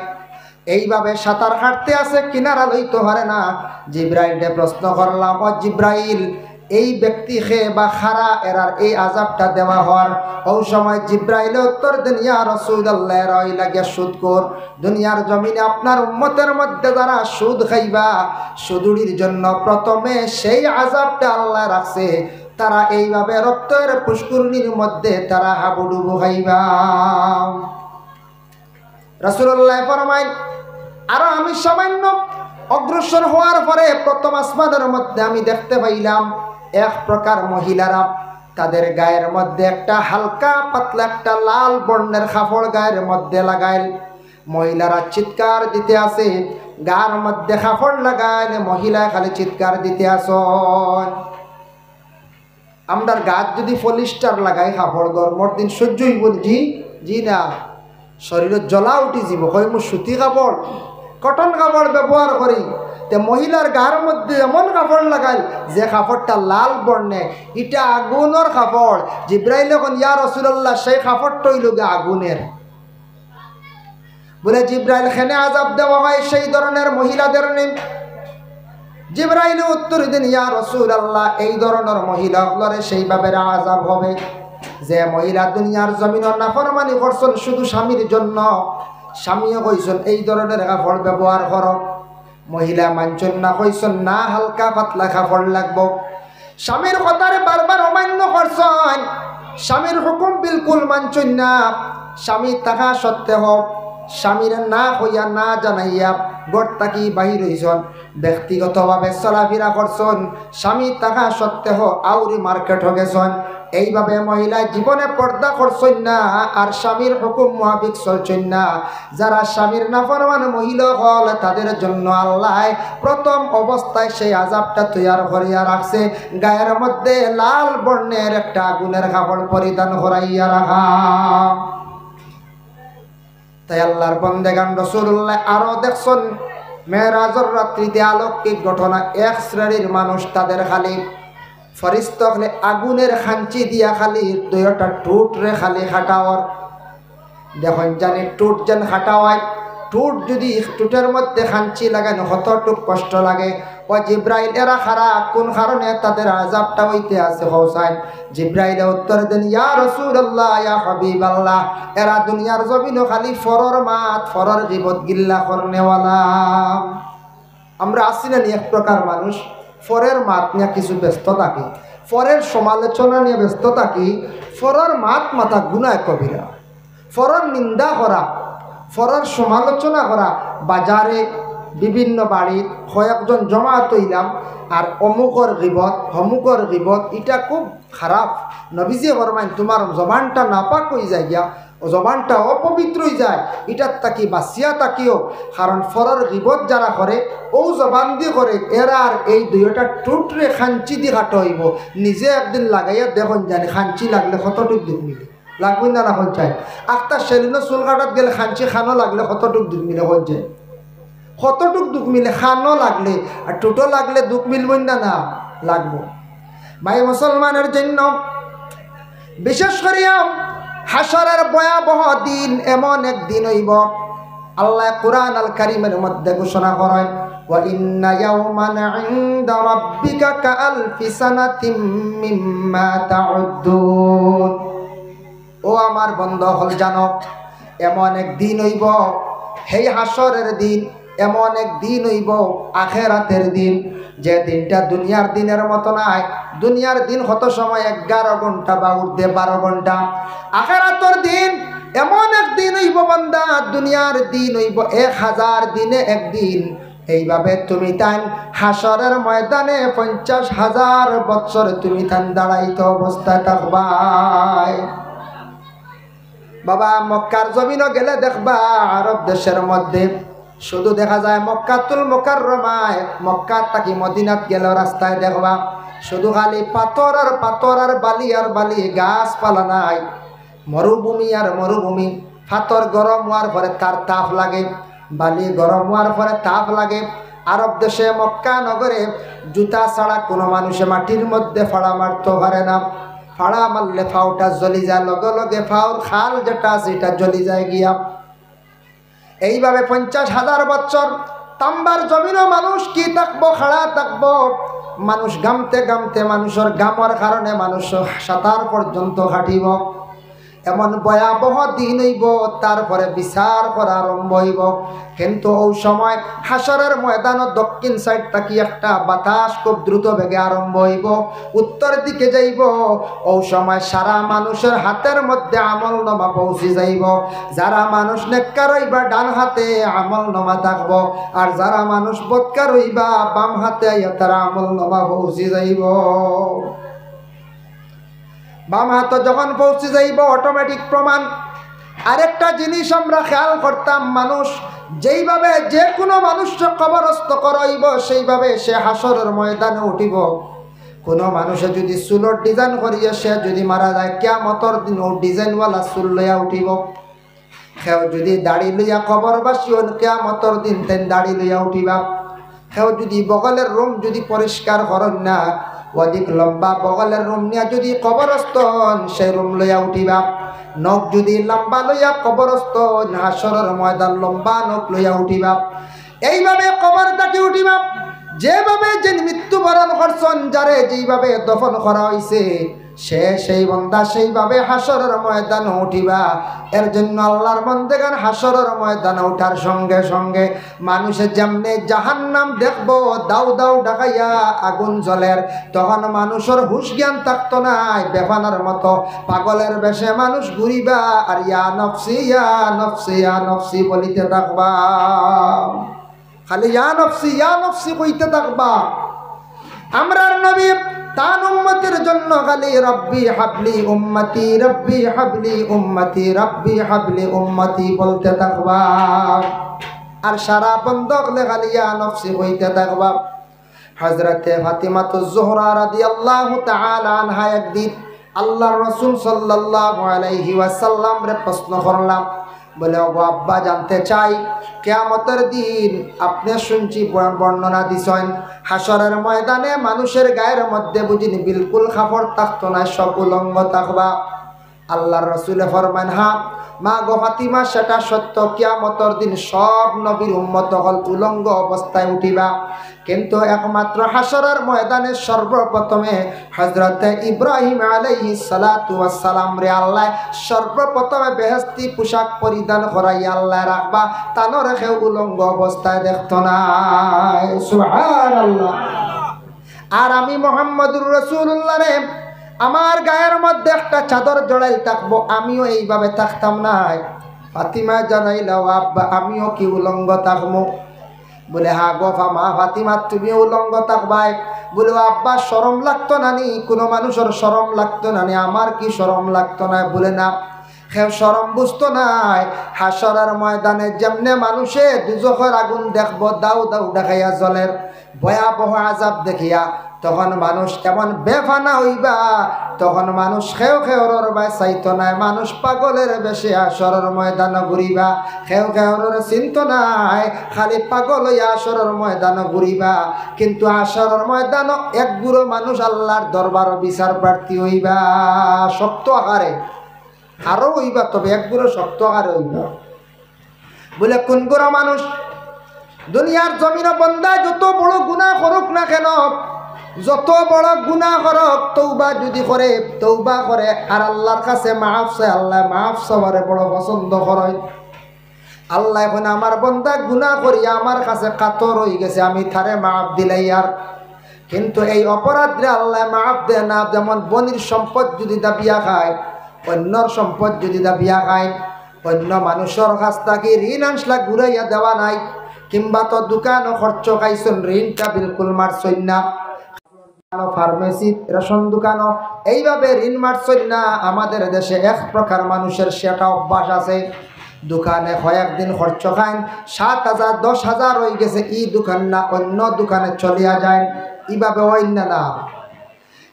এইভাবে সাঁতার কাটতে আছে, কিনারা লইতো পারে না। জিব্রাইলরে প্রশ্ন করলাম, "ও জিব্রাইল, এই ব্যক্তি কে বা কারা এরার এই আযাবটা দেওয়া হওয়ার?" ও সময় জিব্রাইলে উত্তর দেন, "ইয়া রাসূলুল্লাহ, এরা অইলা গিয়া সুদখোর। দুনিয়ার জমিনে আপনার উম্মতের মধ্যে যারা সুদ খাইবা, সুদুড়ির জন্য প্রথমে সেই আযাবটা আল্লায় রাখছে। তারা এইভাবে রক্তর পুষ্করিণীর মধ্যে তারা হাবুডুবু খাইবা।" রাসূলুল্লাহ ফরমাইন, আরো আমি সামান্য অগ্রসর হওয়ার পরে প্রথম আসমানের মধ্যে আমি দেখতে পাইলাম এক প্রকার মহিলারা, তাদের গায়ের মধ্যে একটা হালকা পাতলা একটা লাল বর্ণের কাপড় গায়ের মধ্যে লাগাইল। মহিলারা চিৎকার দিতে আছে, গার মধ্যে কাপড় লাগাইল, মহিলায় খালি চিৎকার দিতে আছইন। আমরার গাত যদি পলিস্টার লাগাই কাপড়, গরমর দিন সহ্য অইবো নি? জি, জি না। শরীরো জ্বলা উঠি যিবো। কইমু সুতি কাপড়, কটন কাপড় ব্যবহার করি। তে মহিলার গার মধ্যে এমন কাপড় লাগাইল, যে কাপড়টা লাল বর্ণে, ইটা আগুনর কাপড়। জিব্রাইলে কইন, "ইয়া রাসূলুল্লাহ, সেই কাপড়টা অইলো গি আগুনের।" বলে, "জিব্রাইল, কেনে আযাব দেওয়া হয় সেই ধরনের মহিলাদেররে?" জিব্রাইলে উত্তর দেন, "ইয়া রাসূলুল্লাহ, এই ধরনের মহিলা অকলরে সেইভাবে আযাব হবে, যে মহিলা দুনিয়ার জমিনো নাফরমানি করছইন শুধু স্বামীর জন্য, স্বামীয়ে কইছইন এই ধরনের কাপড় ব্যবহার করো, মহিলা মানছইন না, কইছইন না, হালকা পাতলা কাপড় লাগবো।" স্বামীর কথারে বারবার অমান্য করছইন, স্বামীর হুকুম বিলকুল মানছইন না। স্বামী থাকা সত্ত্বেও স্বামীরে না কইয়া, না জানাইয়া ঘর থাকি বাহির অইছইন, ব্যক্তিগতভাবে চলাফেরা করছইন, স্বামী থাকা সত্ত্বেও আউরি মার্কেটো গেছইন। এইভাবে মহিলায় জীবনে পর্দা করছইন না, আর স্বামীর হুকুম মুতাবিক চলছইন না। যারা স্বামীর নাফরমান মহিলা অকল, তাদের জন্য আল্লায় প্রথম অবস্থায় সেই আযাবটা তৈয়ার করিয়া রাখছে, গায়ের মধ্যে লাল বর্ণের একটা আগুনের কাপড় পরিধান করাইয়া রাখা। তাই আল্লাহর বন্দেগান, রাসূলুল্লাহ আরো দেখছইন, মেরাজর রাত্রিতে অলৌকিক ঘটনা, এক শ্রেণীর মানুষ, তাদের খালি ফিরিস্তা অকলে আগুনের খাঞ্চি দিয়া খালি দুইটা ঠুটরে খালি কাটা অর। দেখইন জানি ঠুট যেন কাটা অয়, ঠুট যদি ঠুটর মধ্যে খাঞ্চি লাগাইন কতটুক কষ্ট লাগে। ও জিব্রাইল, এরা কারা, কোন কারণে তাদের আযাবটা অইতে আছে, কও চাইন। জিব্রাইলে উত্তর দেন, ইয়া রাসূলুল্লাহ, ইয়া হাবিবাল্লাহ, এরা দুনিয়ার জমিনো খালি পরর মাত, পরর গীবত, গিল্লা করনেওয়ালা। আমরা আছি না নি এক প্রকার মানুষ, পরর মাত নিয়া কিছু ব্যস্ত থাকি, পরর সমালোচনা নিয়া ব্যস্ত থাকি, পরর মাত মাতা গুনাহ কবিরা, পরর নিন্দা করা, পরর সমালোচনা করা। বাজারে বিভিন্ন বাড়িত কয়েকজন জমাত অইলাম, আর অমুকর গীবত, হমুকর গীবত, ইটা খুব খারাপ। নবীজিয়ে ফরমাইন, তুমার জবানটা নাপাক অইযায় গিয়া, ও জবানটা অপবিত্র অইযায়, ইটার থাকি বাঁচিয়া থাকিও। কারণ পরর গীবত যারা করে, অউ জবান দি করে, এরার এই দুইটা ঠুটরে খাঞ্চি দি কাটা অইবো। নিজে একদিন লাগাইয়া দেখইন জানি খাঞ্চি লাগলে কতটুক দুখ মিলে। লাগবো না, না কইন চাই? আখতা সেলুনো চুল কাটাত গেলে খাঞ্চি কানো লাগলে কতটুক দুখ মিলে, কইন চাই? কতটুক দুখ মিলে কানো লাগলে, আর ঠুটো লাগলে দুখ মিলবো না, না লাগবো। ভাই মুসলমানের জন্য বিশেষ করিয়া হাশরের ভয়াবহ দিন, এমন এক দিন অইবো, আল্লায় কুরআন আল কারীমের মধ্যে ঘোষণা করইন, "ওয়া ইন্না ইয়াওমান ইনদা রাব্বিকা কাআলফি সানাতিম মিম্মা তাউদ্দুন।" ও আমার বন্দা অকল, জানো, এমন এক দিন অইবো, হেই হাশরের দিন এমন এক দিন অইবো, আখেরাতের দিন, যে দিনটা দুনিয়ার দিনের মতো নায়। দুনিয়ার দিন কত সময়? এগারো ঘন্টা বা ঊর্ধ্বে বারো ঘন্টা। আখেরাতর দিন এমন এক দিন অইবো বান্দা, দুনিয়ার দিন অইবো এক হাজার দিনে একদিন। এইভাবে তুমি তাইন হাশরের ময়দানে পঞ্চাশ হাজার বৎসর তুমি তাইন দাঁড়াইত অবস্থায় থাকবায়। বাবা, মক্কার জমিনো গেলে দেখবা, আরব দেশের মধ্যে শুধু দেখা যায় মক্কাতুল মুকাররমায়, মক্কা থাকি মদিনাত গেলে রাস্তায় দেখবা শুধু খালি পাথর আর পাথর আর বালি আর বালি, গাছপালা নাই, মরুভূমি আর মরুভূমি। পাথর গরম হওয়ার পরে তার তাপ লাগে, বালি গরম হওয়ার পরে তাপ লাগে। আরব দেশে মক্কা নগরে জুতা ছাড়া কোনো মানুষে মাটির মধ্যে ফাড়া মারতে পারে না। ফাড়া মারলে পাওটা জ্বলি যায়, লগে লগে পাওর খাল যেটা আছে এটা জ্বলি যায় গিয়া। এইভাবে পঞ্চাশ হাজার বছর তাম্বার জমিনো মানুষ কি থাকবো, খাড়া থাকবো। মানুষ ঘামতে ঘামতে, মানুষের ঘামর কারণে মানুষ সাঁতার পর্যন্ত কাটিব। এমন ভয়াবহ দিন অইবো, তারপরে বিচার করা আরম্ভ অইবো। কিন্তু ওই সময় হাশরের ময়দানো দক্ষিণ সাইড থাকি একটা বাতাস খুব দ্রুত বেগে আরম্ভ অইবো, উত্তর দিকে যাইবো। ওই সময় সারা মানুষের হাতের মধ্যে আমল নামা পৌঁছি যাইবো। যারা মানুষ নেককার অইবা ডান হাতে আমল নামা থাকবো, আর যারা মানুষ বদকার অইবা বাম হাতে আইয়া তারা আমল নামা পৌঁছি যাইবো। বাম হাতে যখন পৌঁছি যাইবো, অটোমেটিক প্রমাণ। আরেকটা জিনিস আমরা খেয়াল করতাম, মানুষ যেইভাবে যে কোনো মানুষকে কবরস্থ করা অইবো, সেইভাবে সে হাশরের ময়দানে উঠিব। কোনো মানুষে যদি চুলর ডিজাইন করিয়া সে যদি মারা যায়, কিয়ামতর দিন ও ডিজাইনওয়ালা চুল লইয়া উঠিব। কেউ যদি দাড়ি লইয়া কবরবাসী হন, কিয়ামতর দিন তেন দাড়ি লইয়া উঠিবা। কেউ যদি বগলের রুম যদি পরিষ্কার করন না, অধিক লম্বা বগলের রুম নিয়া যদি কবরস্থ হন, সেই রুম লইয়া উঠিবা। নখ যদি লম্বা লইয়া কবরস্থ হন, হাশরের ময়দান লম্বা নখ লইয়া উঠিবা। এইভাবে কবর থাকি উঠিবা। যেভাবে যেন মৃত্যুবরণ করছন, যারে যেইভাবে দফন করা হইছে, সে সেই বন্দা সেইভাবে হাশরের ময়দানে উঠিবা। এর জন্য আল্লাহর বন্দেগান হাশরের ময়দানে উঠার সঙ্গে সঙ্গে মানুষে যেমনে জাহান্নাম দেখবো, দাউ দাউ ডাকাইয়া আগুন জ্বলের, তখন মানুষের হুশ জ্ঞান থাকতো নায়, বেফানার মতো পাগলের বেশে মানুষ ঘুরিবা আর ইয়া নফসি, ইয়া নফসি, ইয়া নফসি বলিতে থাকবা। খালি ইয়া নফসি, ইয়া নফসি কইতে থাকবা। আমরার নবী তান উম্মতির জন্য খালি রব্বি হাবলি উম্মতি, রব্বি হাবলি উম্মতি, রব্বি হাবলি উম্মতি বলতে থাকবা। আর সারা বন্দকলে খালি ইয়া নফসি কইতে থাকবা। হযরতে ফাতিমাতুজ জোহরা রাদিয়াল্লাহু তাআলা আনহা একদিন আল্লাহর রাসূল সাল্লাল্লাহু আলাইহি ওয়াসাল্লামরে প্রশ্ন করলা, বলে, "ওগো আব্বা, জানতে চাই, কিয়ামতর দিন আপনে শুনছি বর-, বর্ণনা দিছইন, হাশরের ময়দানে মানুষের গায়ের মধ্যে বুঝিনি বিলকুল কাপড় থাকতো না, সব উলঙ্গ থাকবা।" আল্লাহর রাসূলে ফরমাইন, "হ্যাঁ মা গো ফাতিমা, সেটা সত্য, কিয়ামতর দিন সব নবীর উম্মত অকল উলঙ্গ অবস্থায় উঠিবা।" কিন্তু একমাত্র হাশরের ময়দানে সর্বপ্রথমে হযরতে ইব্রাহিম আলাইহিস সালাতু ওয়াস সালামরে আল্লাহ সর্বপ্রথমে বেহেশতি পোশাক পরিধান করাইয়া আল্লাহ রাখবা, তানরে কেউ উলঙ্গ অবস্থায় দেখতো নায়। সুবহানাল্লাহ। আর আমি মুহাম্মদুর রাসূলুল্লাহরে আমার গায়ের মধ্যে একটা চাদর জড়াইল থাকবো, আমিও এইভাবে থাকতাম নায়। ফাতিমা জানাইলা, "ও আব্বা, আমিও কি উলঙ্গ থাকমু?" বলে, "হ্যাঁ গো ফা-, মা ফাতিমা, তুমি উলঙ্গ থাকবায়।" বলে, "ও আব্বা, শরম লাগতো না নি? কোনো মানুষের শরম লাগতো না নি? আমার কি শরম লাগতো না?" বলে, "না, কেউ শরম বুঝতো নায়। হাশরের ময়দানে যেমনে মানুষে দুজখর আগুন দেখবো, দাউ দাউ ডাকাইয়া জ্বলের, ভয়াবহ আযাব দেখিয়া, তখন মানুষ এমন বেফানা অইবা, তখন মানুষ কেউ কেউরর বায় চাইতো নায়, মানুষ পাগলের বেশে হাশরের ময়দানো ঘুরিবা, কেউ কেউরর চিনতো নায়, খালি পাগল অইয়া হাশরের ময়দানো ঘুরিবা।" কিন্তু হাশরের ময়দানো এক গুরু মানুষ আল্লাহর দরবারো বিচার প্রার্থী অইবা, শক্ত আকারে। আরো অইবা, তবে এক গুরু শক্ত আকারে অইবা। বলে, কোন গুরু মানুষ? দুনিয়ার জমিনো বন্দায় যত বড় গুনাহ করুক না কেন, যত বড় গুনাহ করুক, তওবা যদি করে, তওবা করে আর আল্লাহর কাছে মাফ চায়, আল্লাহ মাফ চাওয়ারে বড় পছন্দ করে। আল্লায় কইন, আমার বন্দা গুনা করিয়া আমার কাছে কাতর অইগেছে, আমি তারে মাফ দিলাইয়ার। কিন্তু এই অপরাধরে আল্লায় মাফ দেয় না। যেমন বইনর সম্পদ যুদি দাবিয়া খায়, অইন্যর সম্পদ যুদি দাবিয়া খায়, অইন্য মানুষর কাছ থাকি ঋণ আনছলা ঘুরাইয়া দেওয়া নাই, কিংবা তো দোকানো খরচ খাইছইন, ঋণটা বিলকুল মারছইন না। দোকানো, ফার্মেসিত, রেশন দোকানো এইভাবে ঋণ মারছইন না। আমাদের দেশে এক প্রকার মানুষের সেটা অভ্যাস আছে, দোকানে কয়েকদিন খরচ খাইন, সাত হাজার, দশ হাজার অইগেছে, ই দোকান না অইন্য দোকানে চলিয়া যাইন, ইভাবে অইন্য না।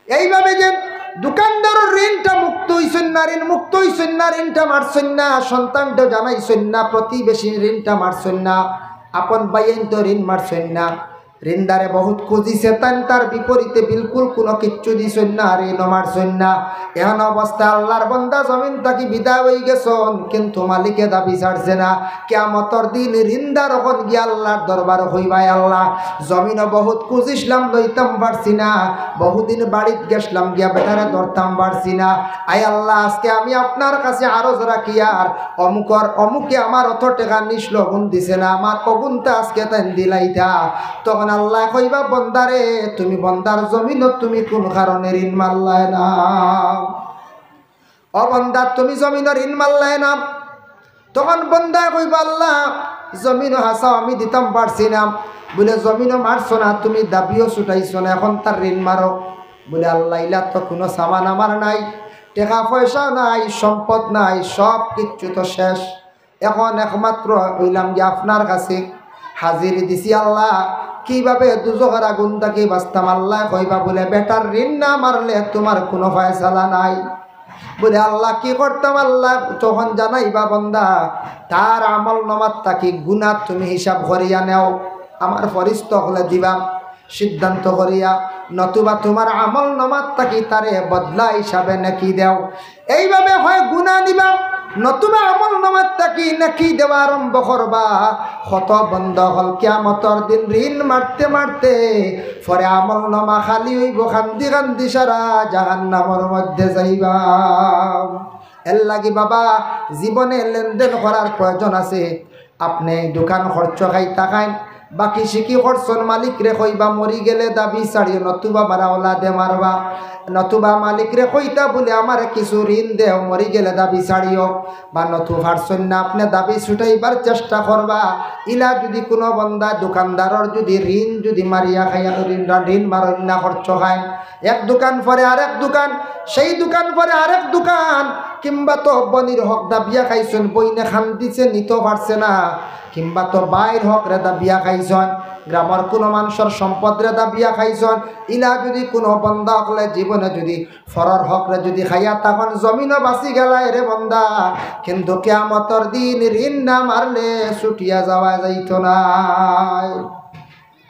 এইভাবে যে দোকানদারর ঋণটা মুক্ত অইছইন না, ঋণ মুক্ত অইছইন না, ঋণটা মারছইন না, সন্তানটা জানাইছইন না, প্রতিবেশীর ঋণটা মারছইন না, আপন ভাইয়াইন্তর ঋণ মারছইন না, ঋণদারে বহুত খুজিছে, তাইন তার বিপরীতে বিলকুল কুনু কিচ্ছু দিছইন না, ঋণও মারছইন না। এমন অবস্থা আল্লার বন্দা জমিন থাকি বিদায় অইগেছইন, কিন্তু মালিকে দাবি ছাড়ছে না। কিয়ামতর দিন ঋণদার অখন গিয়া আল্লার দরবারো কইবা, "আল্লা, জমিনো বহুত খুজিছলাম, লইতাম পারছি না, বহুদিন বাড়িত গেছলাম গিয়া বেটারে ধরতাম পারছি না। আয় আল্লা, আজকে আমি আপনার কাছে আরজ রাখিয়ার অমুকর, অমুকে আমার অত টেকা নিছলো, অগুন দিছে না, আমার অগুনতা আজকে তাইন দিলাইতা।" তখন আল্লায় কইবা, "বন্দারে, তুমি বন্দার জমিনো তুমি কুন কারণে ঋণ মারলায় না? ও বন্দা, তুমি জমিনো ঋণ মারলায় না?" তখন বন্দায় কইবা, "আল্লা, জমিনো হাছাউ আমি দিতাম পারছি না।" বুলে, "জমিনো মারছো না, তুমি দাবিও ছুটাইছো না, অখন তার ঋণ মারো।" বুলে, "আল্লা, ইলা তো কুনু সামান আমার নাই, টেকা পয়সা নাই, সম্পদ নাই, সব কিচ্ছু তো শেষ। অখন একমাত্র অইলাম গিয়া আপনার কাছে হাজিরি দিছি আল্লা, কিভাবে দুজখর আগুন থাকি বাচতাম?" আল্লায় কইবা বুলে, "বেটার ঋণ না মারলে তুমার কুনু ফয়সালা নাই।" বুলে, "আল্লা, কি করতাম আল্লা?" তখন জানাইবা বন্দা, "তার আমলনামাত থাকি গুনা তুমি হিসাব করিয়া নেও, আমার ফিরিস্তা অকলে দিবা সিদ্ধান্ত করিয়া, নতুবা তুমার আমলনামাত থাকি তারে বদলা হিসাবে নেকি দেও।" এইভাবে হয় গুনা নিবা, নতুবা আমলনামাত থাকি নেকি দেওয়া আরম্ভ করবা। কত বন্দা অকল কিয়ামতর দিন ঋণ মারতে মারতে পরে আমলনামা খালি অইবো, কান্দি কান্দি সারা জাহান্নামর মধ্যে যাইবা। এরলাগি বাবা, জীবনে লেনদেন করার প্রয়োজন আছে। আপনে দোকান খরচ খাইতা খাইন, বাকি সিকি করছইন, মালিকরে কইবা, "মরি গেলে দাবি ছাড়িও, নতুবা আমার আওলাদে মারবা।" নতুবা মালিকরে কইতা বুলে, "আমারে কিছু ঋণ দেও, মরি গেলে দাবি ছাড়িও।" বা নতু পারছইন না, আপনে দাবি ছুটাইবার চেষ্টা করবা। ইলা যুদি কুনু বন্দা দোকানদারর যুদি ঋণ যুদি মারিয়া খাইয়া, ঋণ, ঋণ মারইন না, খরচ খাইন, এক দোকান পরে আরেক দোকান, সেই দোকান পরে আরেক দোকান, কিংবা তো বইনর হক দাবিয়া খাইছইন, বইনে কান্দিছে, নিতো পারছে না, কিংবা তো ভাইর হকরে দাবিয়া খাইছইন, গ্রামর কুনু মানষর সম্পদরে দাবিয়া খাইছইন, ইলা যুদি কুনু বন্দা অকলে জীবনে যুদি পরর হকরে যুদি খাইয়া থাকইন, জমিনো বাচি গেলায় রে বন্দা, কিন্তু কিয়ামতর দিন ঋণ না মারলে ছুটিয়া যাওয়া যাইতো নায়।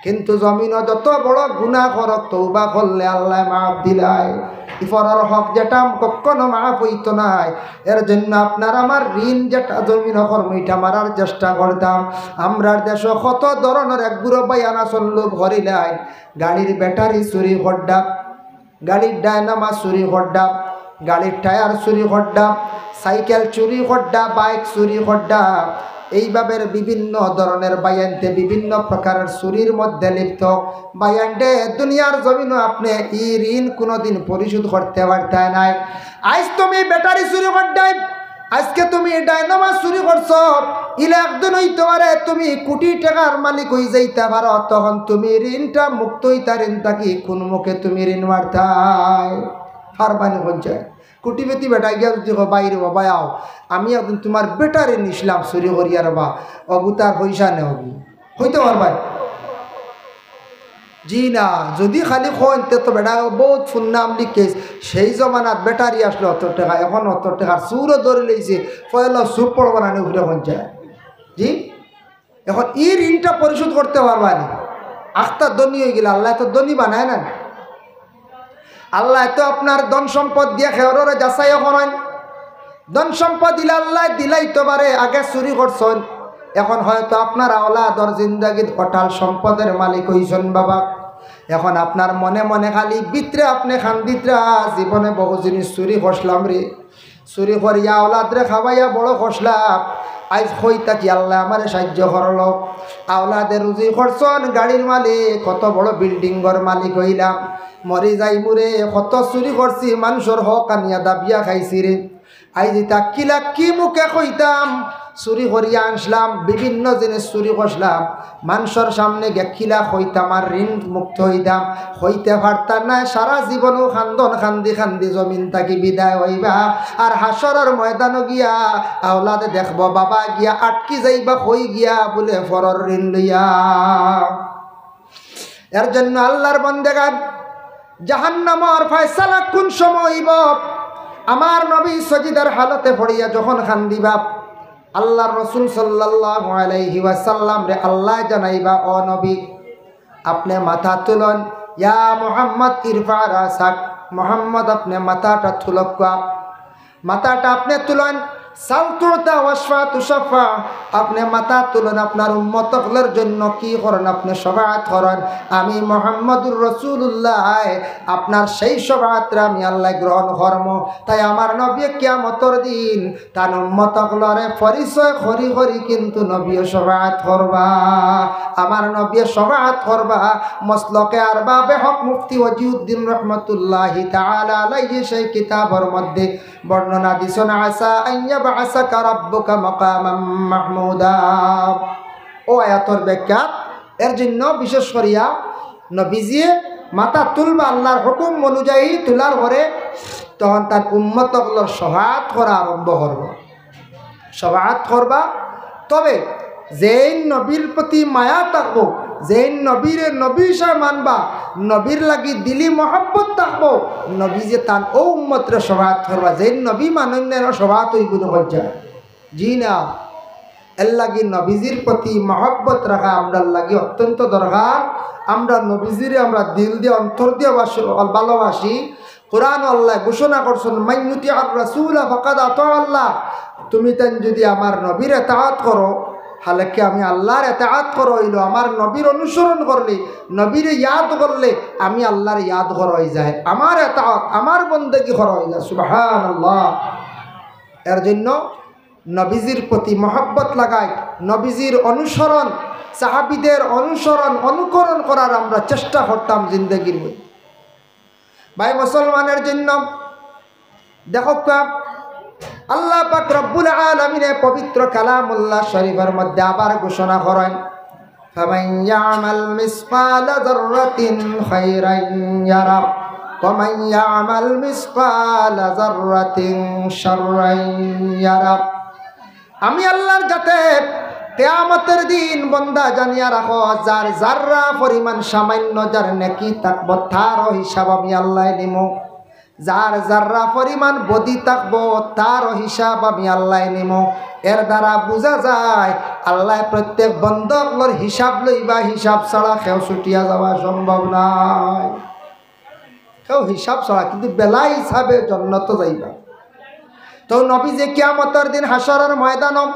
কিন্তু জমিনো যত বড় গুনা করউক, তওবা করলে আল্লায় মাফ দিলায়। ই পরর হক যেটা কখনো মাফ অইতো নায়। এর জন্য আপনার আমার ঋণ যেটা জমিনো করমু, ইটা মারার চেষ্টা করতাম। আমরার দেশো কত ধরনর এক গুরু ভাইয়াইন আছইন, লোভ করিলাইন, গাড়ির ব্যাটারি চুরি করডা, গাড়ির ডায়নামা চুরি করডা, গাড়ির টায়ার চুরি করডা, সাইকেল চুরি করডা, বাইক চুরি করডা, এইভাবে বিভিন্ন ধরনর ভাইয়াইন্তে বিভিন্ন প্রকারর চুরির মধ্যে লিপ্ত। ভাইয়াইন্তে, দুনিয়ার জমিনো আপনে ই ঋণ কুনুদিন পরিশোধ করতে পারতায় নায়। আইজ তুমি ব্যাটারি চুরি করডায়, আজকে তুমি ডায়নামা চুরি করছো, ইলা একদিন অইতে পারে তুমি কোটি টেকার মালিক অই যাইতা পারো, তখন তুমি ঋণটা মুক্ত অইতা, ঋণ থাকি কুন মুখে তুমি ঋণ মারতায়? পারবানি কইন চাই? কোটিপতি বেটায় গিয়া যুদি কয়, "ভাইরে বাবা, আও, আমি একদিন তুমার ব্যাটারি নিছলাম চুরি করিয়া রে বা, অগু তার পয়সা নেও গি।" কইতা পারবায়? জি না, যুদি খালি কইন, তে তো বেটা বউত পুরনা আমলি কেস। সেই জমানাত ব্যাটারি আছলো অত টেকা, অখন অত টেকার চুরও ধরিলাইছে, পয়লা চুপ পড়বা না নি উপরে কইন চাই। জি, অখন ই ঋণটা পরিশোধ করতে পারবানি? আখতা ধনী অইগেলা, আল্লায় তো ধনী বানায় না। আল্লায় তো আপনার ধন সম্পদ দিয়া কেউররে যাচাইও করইন। ধন সম্পদ ইলা আল্লায় দিলাইতো পারে, আগে চুরি করছইন, অখন হয়তো আপনার আওলাদর জিন্দেগিত অটাল সম্পদর মালিক অইছইন বাবা। অখন আপনার মনে মনে খালি ভিতরে আপনে কান্দিতরা, "জীবনে বহু জিনিস চুরি করছলাম রে, চুরি করিয়া আওলাদরে খাওয়াইয়া বড় করছলাম, আইজ কই থাকি আল্লায় আমারে সাইয্য করলো। আওলাদে রুজি করছইন, গাড়ির মালিক, কত বড় বিল্ডিংর মালিক অইলাম। মরি যাইমুরে, কত চুরি করছি, মানষর হক আনিয়া দাবিয়া খাইছি রে। আইজ ইতা কিলা কি মুখে কইতাম, চুরি করিয়া আনছলাম, বিভিন্ন জিনিস চুরি করছলাম, মানষর সামনে গিয়া কিলা কইতাম আর ঋণ মুক্ত অইতাম, কইতে পারতাম নায়। সারা জীবনও কান্দন কান্দি কান্দি জমিন থাকি বিদায় অইবা। আর হাশরর ময়দানো গিয়া আওলাদে দেখবো, বাবা গিয়া আটকি যাইবা কই গিয়া বুলে পরর ঋণ লইয়া। এর জন্য আল্লাহর বন্দেগান, জাহান্নামর ফয়সালা কোন সময় অইবো? আমার নবী সজিদার হালতে পড়িয়া যখন কান্দিবা, আল্লাহর রসুল সাল্লাল্লাহু আলাইহি ওয়াসাল্লামরে আল্লায় জানাইবা, "ও নবী, আপনে মাথা তুলইন, ইয়া মুহাম্মদ ইরফা রাসাক, মুহাম্মদ আপনে মাথাটা তুলউক্কা।" মাথাটা আপনে তুলইন, সাল তুতা ওয়াশফা তুশাফা, আপনে মাথা তুলইন, আপনার উম্মত অকলর জন্য কি করইন, আপনে শফাআত করইন। আমি মুহাম্মাদুর রাসূলুল্লাহ, আপনার সেই শফাআতরে আমি আল্লায় গ্রহণ করমু। তাই আমার নবী কিয়ামতর দিন তান উম্মত অকলরে পরিচয় করি করি কিন্তু নবীয়ে শফাআত করবা। আমার নবীয়ে শফাআত করবা। মসলকে আরবাবে হক মুফতি ওয়াজিউদ্দিন রহমতুল্লাহি তাআলা আলাইহি সেই কিতাবর মধ্যে বর্ণনা দিছইন, "আসা আন ইয়াবআসাকা রাব্বুকা মাকামান মাহমুদা।" ও আয়াতর ব্যাখ্যা, এর জন্য বিশেষ করিয়া নবীজিয়ে মাথা তুলবা আল্লাহর হুকুম অনুযায়ী, তুলার পরে তখন তান উম্মত অকলর শফাআত করা আরম্ভ করবো, শফাআত করবা। তবে যেইন নবীর প্রতি মায়া থাকবো, যেইন নবীরে নবী হিসাবে মানবা, নবীর লাগি দিলি মহব্বত থাকবো, নবীজিয়ে তান ও উম্মতরে শফাআত করবা। যেইন নবী মানইন না, এরা শফাআত অইবো না, কইছে। জি না, এর লাগি নবীজির প্রতি মহব্বত রাখা আমরার লাগি অত্যন্ত দরকার। আমরা নবীজিরে আমরা দিল দিয়া, অন্তর দিয়া বাস-, ভালোবাসি। কোরআনো আল্লায় ঘোষণা করছইন, "মান ইউতিআর রাসূলা ফাকাদ আতাআল্লাহ।" তুমি তাইন যদি আমার নবীর এতাআত করো, হালাকি আমি আল্লাহর এতাআত করা অইলো, আমার নবীর অনুসরণ করলে, নবীরে ইয়াদ করলে আমি আল্লাহর ইয়াদ করা অইযায়, আমার এতাআত, আমার বন্দেগি করা অইযায়। সুবহানাল্লাহ। এর জন্য নবীজির প্রতি মহব্বত লাগাই, নবীজির অনুসরণ, সাহাবীদের অনুসরণ, অনুকরণ করার আমরা চেষ্টা করতাম জিন্দেগির মধ্যে। ভাই মুসলমানের জন্য দেখউক্কা, আল্লাহ পাক রব্বুল আলামিনে পবিত্র কালামুল্লাহ শরীফর মধ্যে আবার ঘোষণা করইন, "ফামান ইয়ামাল মিসকালা যাররাতিন খায়রান ইয়ারা, ওয়া মান ইয়ামাল মিসকালা যাররাতিন শাররান ইয়ারা।" আমি আল্লাহর যাতে কিয়ামতর দিন বন্দা জানিয়া রাখো, যার যাররা পরিমাণ সামান্য যার নেকি থাকবো, তারও হিসাব আমি আল্লায় নিমু। যার যাররা পরিমাণ বদি থাকবো, তারও হিসাব আমি আল্লায় নিমু। এর দ্বারা বুঝা যায়, আল্লায় প্রত্যেক বন্দা অকলর হিসাব লইবা, হিসাব ছাড়া কেউ ছুটিয়া যাওয়া সম্ভব নায়। কেউ হিসাব ছাড়া, কিন্তু বেলা হিসাবে জন্নতো যাইবা। তো নবীজিয়ে কিয়ামতর দিন হাশরর ময়দানো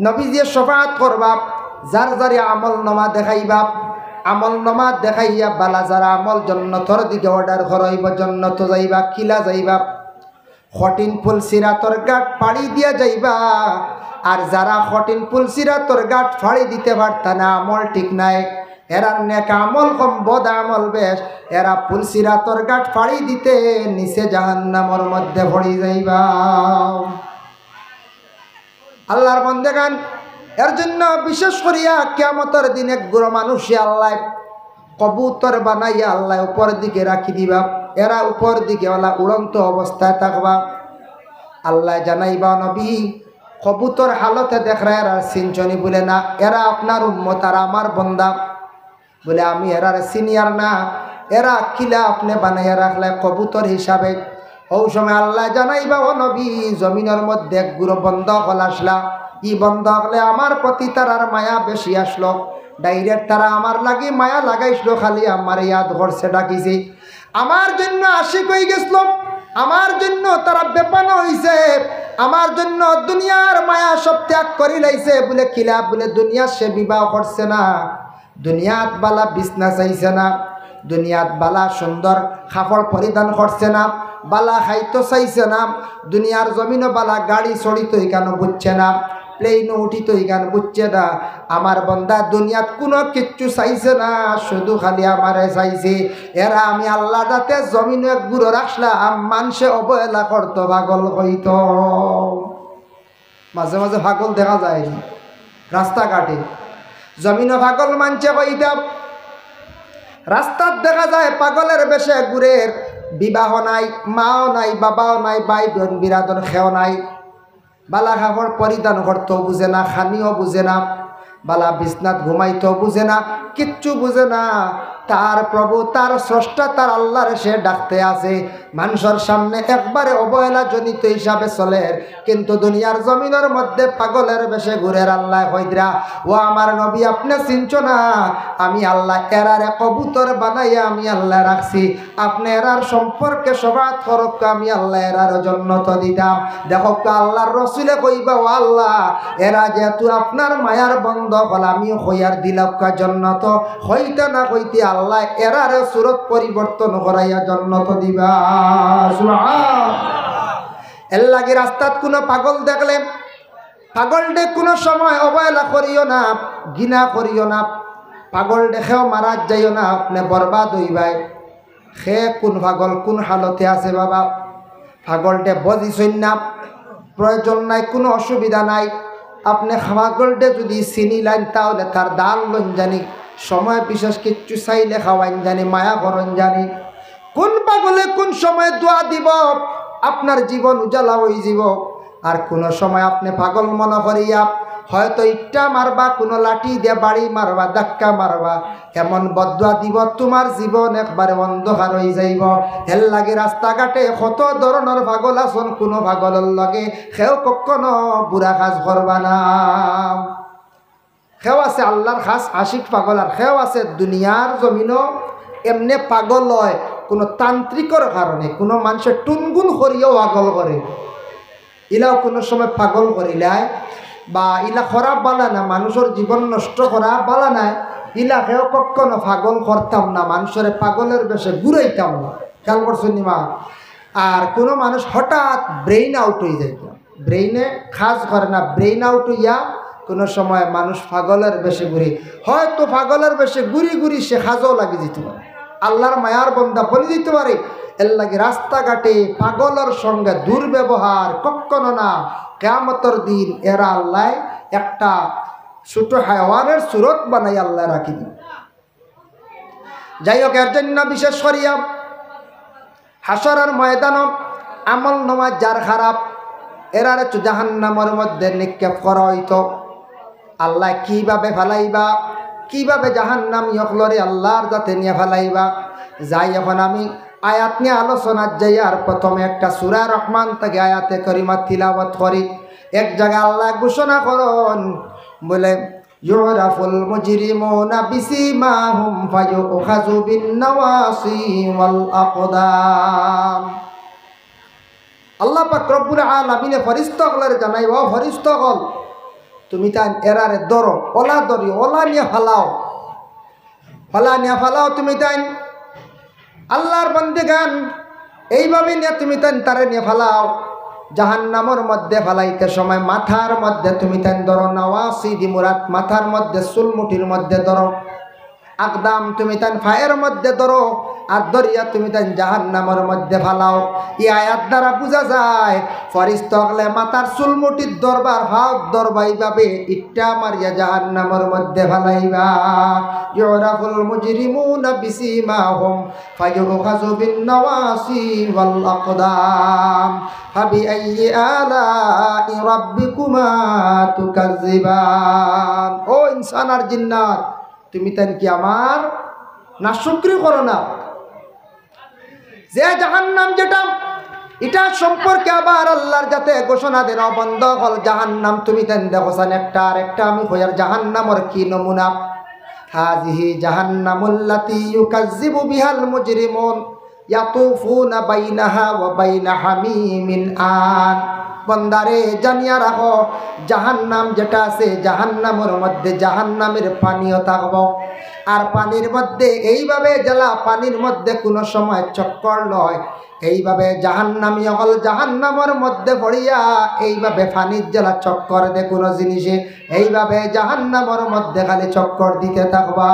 নবীজিয়ে শফাআত করবা, যার যারে আমল নামা দেখাইবা, আমল নামা দেখাইয়া বালা যারা আমল জন্নতর দিকে অর্ডার করা অইবো, জন্নতো যাইবা, কিলা যাইবা, কঠিন পুল সিরাতর ঘাট ফাড়ি দিয়া যাইবা। আর যারা কঠিন পুল সিরাতর ঘাট ফাড়ি দিতে পারতা না, আমল ঠিক নাই, এরার নেক আমল কম, বদ আমল বেশ, এরা পুল সিরাতর ঘাট ফাড়ি দিতে নিচে জাহান্নামর মধ্যে পড়ি যাইবা। আল্লাহর বন্দেগান, এর জন্য বিশেষ করিয়া কিয়ামতর দিন এক গুরু মানুষে আল্লায় কবুতর বানাইয়া আল্লায় উপর দিকে রাখি দিবা। এরা উপর দিকে ওলা উড়ন্ত অবস্থায় থাকবা। আল্লায় জানাইবা, "নবী, কবুতর হালতে দেখরা, এরা চিনছনি?" বুলে, "না, এরা আপনার উম্মত আর আমার বন্দা।" বুলে, "আমি এরারে চিনিয়ার না, এরা কিলা আপনে বানাইয়া রাখলা কবুতর হিসাবে?" অউ সময় আল্লায় জানাইবা, "ও নবী, জমিনর মধ্যে এক গুরু বন্দা অকল আছলা, ই বন্দা অকলে আমার প্রতি তারার মায়া বেশি আছলো, ডাইরেক্ট তারা আমার লাগি মায়া লাগাইছলো, খালি আমারে ইয়াদ করছে, ডাকিছে, আমার জন্য আশিক অইগেছলো, আমার জন্য তারা বেপানা অইছে, আমার জন্য দুনিয়ার মায়া সব ত্যাগ করিলাইছে।" বুলে, "কিলা?" বুলে, "দুনিয়ার সে বিবাহ করছে না, দুনিয়াত বালা বিছনা চাইছে না, দুনিয়াত বালা সুন্দর কাপড় পরিধান করছে না, বালা খাইতো চাইছে না, দুনিয়ার জমিনো বালা গাড়ি চড়িতো ইখানো বুঝছে না, প্লেইনো উঠিতো ইখান বুঝছে না। আমার বন্দা দুনিয়াত কুনু কিচ্ছু চাইছে না, শুধু খালি আমারে চাইছে। এরা আমি আল্লাহ যাতে জমিনো এক গুরু রাখলাম, মানষে অবহেলা করতো, পাগল কইতো। মাঝে মাঝে পাগল দেখা যায় রাস্তাঘাটে, জমিনো পাগল মানষে কইতা। রাস্তাত দেখা যায় পাগলের বেশে ঘুরের, বিবাহ নাই, মাও নাই, বাবাও নাই, ভাই বোন বিরাদর কেউ নাই। বালা কাপড় পরিধান করতেও বুঝে না, খানিও বুঝে না, বালা বিছনাত ঘুমাইতেও বুঝে না, কিচ্ছু বুঝে না। তার প্রভু, তার স্রষ্টা, তার আল্লাহরে সে ডাকতে আছে, মানষর সামনে একবারে অবহেলাজনিত হিসাবে চলের, কিন্তু দুনিয়ার জমিনর মধ্যে পাগলের বেশে ঘুরের। আল্লায় কইরা, "ও আমার নবী, আপনে চিনছো না? আমি আল্লায় এরারে কবুতর বানাইয়া আমি আল্লায় রাখছি। আপনে এরার সম্পর্কে শফাআত করউক্কা, আমি আল্লায় এরারে জন্নত দিতাম।" দেখউক্কা, আল্লাহর রসুলে কইবা, "ও আল্লাহ, এরা যেহেতু আপনার মায়ার বন্দা অকল, আমিও কইয়ার দিলাউক্কা জন্নত।" কইতে না কইতে আল্লায় এরারে সুরত পরিবর্তন করাইয়া জন্নত দিবা। সুবহান। এর লাগি রাস্তাত কুনু পাগল দেখলে, পাগলরে কুনু সময় অবহেলা করিও না, ঘৃণা করিও না। পাগলরে কেউ মারাত যাইও না, আপনে বরবাদ অইবায়। কে কুন পাগল কুন হালতে আছে বাবা, পাগলরে বুঝিছইন না, প্রয়োজন নাই, কুনু অসুবিধা নাই। আপনে পাগলরে যুদি চিনিলাইন, তাহলে তার দাল লইন জানি, সময় বিশেষ কিচ্ছু চাইলে খাওয়াইন জানি, মায়া করইন জানি। কুন পাগলে কুন সময় দোয়া দিবো, আপনার জীবন উজালা অইযিবো। আর কুনু সময় আপনে পাগল মনো করিয়া হয়তো ইট্টা মারবা, কুনু লাঠি দিয়া বাড়ি মারবা, ধাক্কা মারবা, এমন বদদোয়া দিবো, তুমার জীবন একবারে অন্ধকার অইযাইবো। এর লাগি রাস্তাঘাটে কত ধরনর পাগল আছইন, কুনু পাগলর লগে কেউ কখনো বুরা কাজ করবা না। কেউ আছে আল্লাহর খাস আশিক পাগল, আর কেউ আছে দুনিয়ার জমিনো এমনে পাগল অয়, কুনু তান্ত্রিকর কারণে, কুনু মানষে টুনগুন করিয়াও পাগল করে, ইলাও কুনু সময় পাগল করিলায়, বা ইলা করা বালা না, মানষর জীবন নষ্ট করা বালা নায়, ইলা কেউ কখনো পাগল করতাম না, মানষরে পাগলর বেশে ঘুরাইতাম না। খেয়াল করছইন নি মা? আর কুনু মানুষ হঠাৎ brain out অইযাইতো, brain-এ কাজ করে না, brain out অইয়া কুনু সময় মানুষ পাগলর বেশে ঘুরে। হয়তো পাগলর বেশে ঘুরি ঘুরি সে কাজও লাগি যাইতো পারে, আল্লাহর মায়ার বন্দা বনি যাইতো পারে। এর লাগি রাস্তাঘাটে পাগলর সঙ্গে দুর্ব্যবহার কখনো না। কিয়ামতর দিন এরা আল্লায় একটা ছোট হায়ওয়ানর সুরত বানাই আল্লায় রাখি দিবা। যাই হোক, এর জন্য বিশেষ করিয়া হাশরর ময়দানো আমলনামা যার খারাপ, এরারে তো জাহান্নামর মধ্যে নিক্ষেপ করা অইতো। আল্লায় কিভাবে ফালাইবা, কিভাবে জাহান্নামী অকলরে আল্লাহর যাতে নিয়া ফালাইবা। যাই, এখন আমি আয়াত নিয়া আলোচনাত যাইয়ার, প্রথমে একটা সূরা রহমান থাকি আয়াতে করিমা তিলাওয়াত করি। এক জাগায় আল্লায় ঘোষণা করইন, বলে, "يعرف المجرمون بسيماهم فيؤخذ بالنواصي والأقدام।" আল্লাহ পাক রব্বুল আলামিনে ফিরিস্তা অকলরে জানাইবা, "ও ফিরিস্তা অকল, তুমিতাইন এরারে ধরো, অলা ধরি, অলা নিয়া ফালাও, অলা নিয়া ফালাও তুমিতাইন।" আল্লাহর বন্দেগান, এইভাবে নিয়া তুমিতাইন তারে নিয়া ফালাও। জাহান্নামর মধ্যে ফালাইতে সময় মাথার মধ্যে তুমিতাইন ধরো, নাওয়াসি দি মুরাদ মাথার মধ্যে, চুলমুঠির মধ্যে ধরো। আকদাম তুমিতাইন পায়ের মধ্যে ধরো, আর ধরিয়া তুমিতাইন জাহান্নামর মধ্যে ফালাও। ই আয়াত দ্বারা বুঝা যায়, ফিরিস্তা অকলে মাথার চুলমুঠিত ধরবা, পাওত ধরবা, এইভাবে ইটা মারিয়া জাহান্নামর মধ্যে ফালাইবা। يعرف المجرمون بسيماهم فيؤخذ بالنواصي والأقدام فبأي آلاء ربكما تكذبان। ও ইনসান আর জিন্নাত, তুমিতাইন কি আমার নাশুকরি করো না? যে জাহান্নাম যেটা, ইটা সম্পর্কে আবার আল্লাহর যাতে ঘোষণা দেন, "ও বন্দা অকল, জাহান্নাম তুমিতাইন দেখো চাইন একটা আর একটা, আমি কইয়ার জাহান্নামর কি নমুনা।" هذه جهنم التي يكذب بها المجرمون يطوفون بينها وبين حميم آن। বন্দারে, জানিয়া রাখো, জাহান্নাম যেটা আছে, জাহান্নামর মধ্যে জাহান্নামের পানিও থাকবো। আর পানির মধ্যে এইভাবে যেলা পানির মধ্যে কুনু সময় চক্কর লয়, এইভাবে জাহান্নামী অকল জাহান্নামর মধ্যে পড়িয়া এইভাবে পানির যেলা চক্কর দে কুনু জিনিসে, এইভাবে জাহান্নামর মধ্যে খালি চক্কর দিতে থাকবা।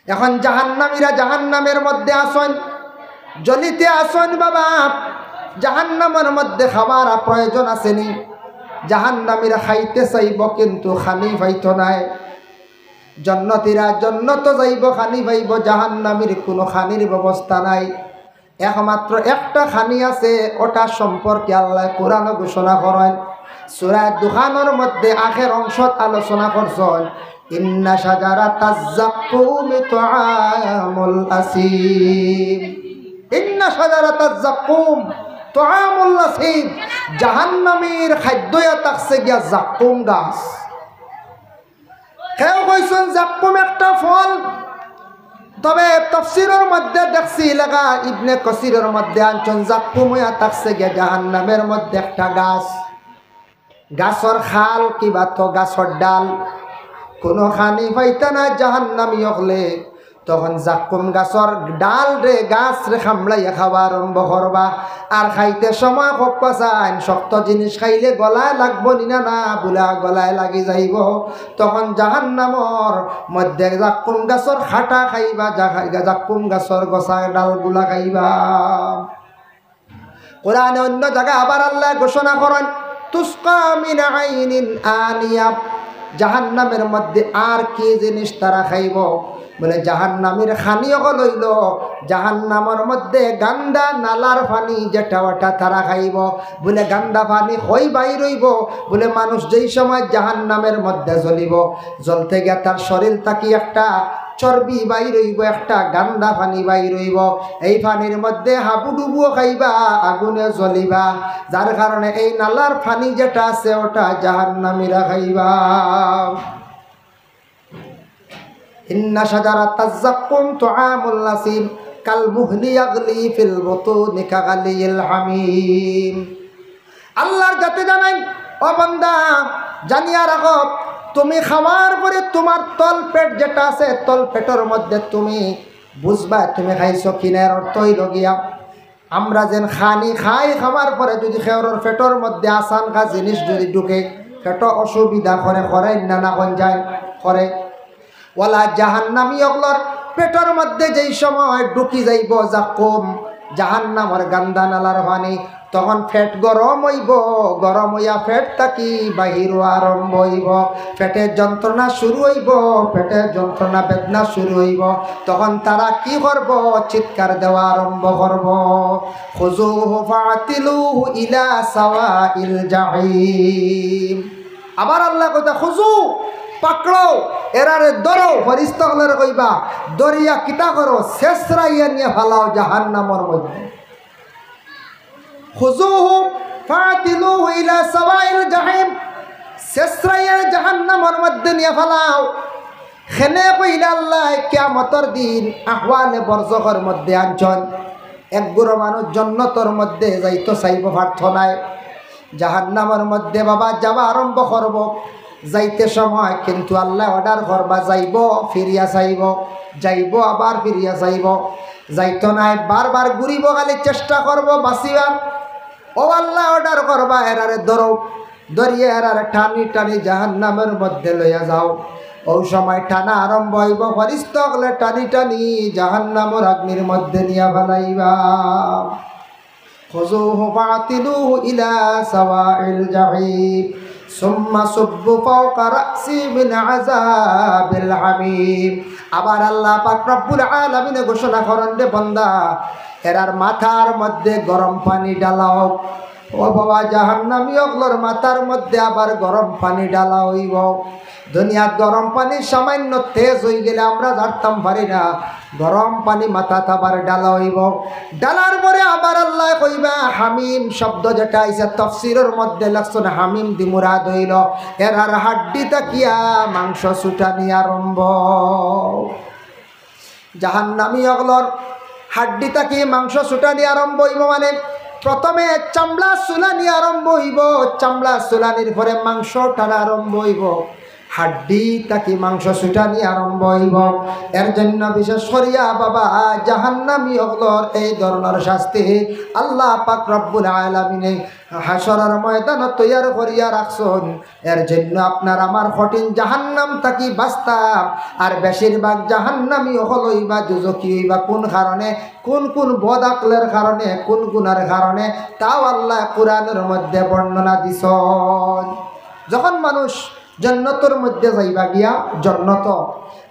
এখন জাহান্নামীরা জাহান্নামের মধ্যে আছইন, জ্বলিতে আছইন বাবা, জাহান্নামর মধ্যে খাবার প্রয়োজন আছে নি? জাহান্নামীরা খাইতে চাইবো কিন্তু খানি পাইতো নায়। জন্নতীরা জন্নত যাইবো, খানি পাইবো, জাহান্নামীর কুনু খানির ব্যবস্থা নাই। একমাত্র একটা খানি আছে, ওটা সম্পর্কে আল্লায় কোরআনো ঘোষণা করইন, সূরা দুখানর মধ্যে আখের অংশত আলোচনা করছইন, ইন্না শাজারাতাজ জাক্কুমি তুআমুল আসিম। ইন্না শাজারাতাজ জাক্কুম তুআমুল আসিম। জাহান্নামীর খাদ্য অইয়া থাকছে গিয়া জাক্কুম গাছ। কেউ কইছইন জাক্কুম একটা ফল, তবে তফসিরর মধ্যে দেখছি লেখা, ইবনে কাসিরর মধ্যে আনছইন জাক্কুম অইয়া থাকছে গিয়া জাহান্নামের মধ্যে একটা গাছ। গাছর খাল কিবা তো গাছর ডাল, কুনু খানি পাইতা না জাহান্নামী অকলে। তখন জাক্কুম গাছর ডালরে, গাছরে কামড়াইয়া খাওয়া আরম্ভ করবা। আর খাইতে সময় কউক্কা চাইন, শক্ত জিনিস খাইলে গলায় লাগবো নি না? না, বুলে গলায় লাগি যাইবো। তখন জাহান্নামর মধ্যে জাক্কুম গাছর কাটা খাইবা, জা-, জাক্কুম গাছর গছা ডালগুলা খাইবা। কোরআনে অন্য জাগায় আবার আল্লায় ঘোষণা করইন, তুসকা মিন আইনিন আনিয়া। জাহান্নামের মধ্যে আর কি জিনিস তারা খাইবো? বুলে, জাহান্নামীর খানি অকল অইলো জাহান্নামর মধ্যে গান্দা নালার পানি, যেটা ওটা তারা খাইবো। বুলে, গান্দা পানি কই বাইর অইবো? বুলে, মানুষ যেই সময় জাহান্নামের মধ্যে জ্বলিবো, জ্বলতে গিয়া তার শরীর থাকি একটা চর্বি বাইর অইবো, একটা গান্দা পানি বাইর অইবো। এই পানির মধ্যে হাবুডুবুও খাইবা, আগুনে জ্বলিবা, যার কারণে এই নালার পানি যেটা আছে ওটা জাহান্নামীরা খাইবা। ইন্না শাজারাতাজ জাক্কুম তুআমুল আসিম, কাল মুহলি ইয়াগলি ফিল বুতুনি কাগালিয়িল হামিম। আল্লাহর জাতে জানাইন, ও বান্দা, জানিয়া রাখো, তুমি খাওয়ার পরে তুমার তল পেট যেটা আছে, তল পেটর মধ্যে তুমি বুঝবা তুমি খাইছো কিনা। এর অর্থ অইলো গিয়া, আমরা যেন খানি খাই, খাওয়ার পরে যুদি কেউরর পেটর মধ্যে আচানকা জিনিস যুদি ঢুকে, পেটো অসুবিধা করে, করে না, না কোন যায়, করে। ওলা জাহান্নামী অকলর পেটর মধ্যে যেই সময় ঢুকি যাইবো জাক্কুম, জাহান্নামর গান্দা নালার পানি, তখন পেট গরম অইবো, গরম অইয়া পেট থাকি বাহির অওয়া আরম্ভ অইবো, পেটে যন্ত্রণা শুরু অইবো, পেটে যন্ত্রণা বেদনা শুরু অইবো। তখন তারা কি করবো? চিৎকার দেওয়া আরম্ভ করবো, খুযুহু ফা'তিলুহু ইলা সাওয়াইল জাহিম। আবার আল্লায় কইতা, খুযু, পাকড়ো, এরারে ধরো, ফিরিস্তা অকলরে কইবা, ধরিয়া কিতা করো? ছেছরাইয়া নিয়া ফালাও জাহান্নামর মধ্যে। খুযুহু ফা'তিলুহু ইলা সাওয়াইল জাহিম, ছেছরাইয়া জাহান্নামর মধ্যে নিয়া ফালাও। কেনে কইলা আল্লায়, কিয়ামতর দিন আহওয়ালে বরজখর মধ্যে আনছইন, এক গুরু মানুষ জন্নতর মধ্যে যাইতো চাইবো, পারতো নায়, জাহান্নামর মধ্যে বাবা যাওয়া আরম্ভ করবো। যাইতে সময় কিন্তু আল্লায় order করবা, যাইবো, ফিরিয়া চাইবো, যাইবো, আবার ফিরিয়া চাইবো, যাইতো নায়, বারবার ঘুরিবো, খালি চেষ্টা করবো বাঁচিবার। ও আল্লায় order করবা, এরারে ধরো, ধরিয়া এরারে টানি টানি জাহান্নামর মধ্যে লইয়া যাও। অউ সময় টানা আরম্ভ অইবো, ফিরিস্তা অকলে টানি টানি জাহান্নামর আগ্নির মধ্যে নিয়া ফালাইবা। খুযুহু ফা'তিলুহু ইলা সাওয়াইল জাহিম, সুম্মা সুব্বু ফাওকা রাসি মিন আযাবিল হামিম। আবার আল্লাহ পাক রব্বুল আলামিনে ঘোষণা করইন, রে বান্দা, এরার মাথার মধ্যে গরম পানি ঢালাও। ও বাবা, জাহান্নামী অকলর মাথার মধ্যে আবার গরম পানি ঢালা অইবো। দুনিয়াত গরম পানি সামান্য তেজ অইগেলে আমরা জারতাম পারি না, গরম পানি মাথাত আবার ঢালা অইবো। ঢালার পরে আবার আল্লায় কইবা, হামিম শব্দ যেটা আইছে তফসিরর মধ্যে লেখছইন, হামিম দি মুরাদ অইলো এরার হাড্ডি থাকিয়া মাংস ছুটানি আরম্ভ। জাহান্নামী অকলর হাড্ডি থাকি মাংস ছুটানি আরম্ভ অইবো, মানে প্রথমে চামড়া ছুলানি আরম্ভ অইবো, চামড়া ছুলানির পরে মাংস টানা আরম্ভ অইবো। হাড্ডি থাকি মাংস ছুটানি আরম্ভ অইবো। এর জন্য বিশেষ করিয়া বাবা জাহান্নামী অকলর এই ধরনর শাস্তি আল্লাহ পাক রব্বুল আলামিনে হাশরর ময়দানো তৈয়ার করিয়া রাখছইন। এর জন্য আপনার আমার কঠিন জাহান্নাম থাকি বাঁচতাম। আর বেশিরভাগ জাহান্নামী অকল অইবা, দুজখি অইবা। কোন কারণে? কোন কোন বদ আকলর কারণে, কোন গুনার কারণে, তাও আল্লাহ কোরআনর মধ্যে বর্ণনা দিছইন। যখন মানুষ জন্নতর মধ্যে যাইবা গিয়া জন্নত,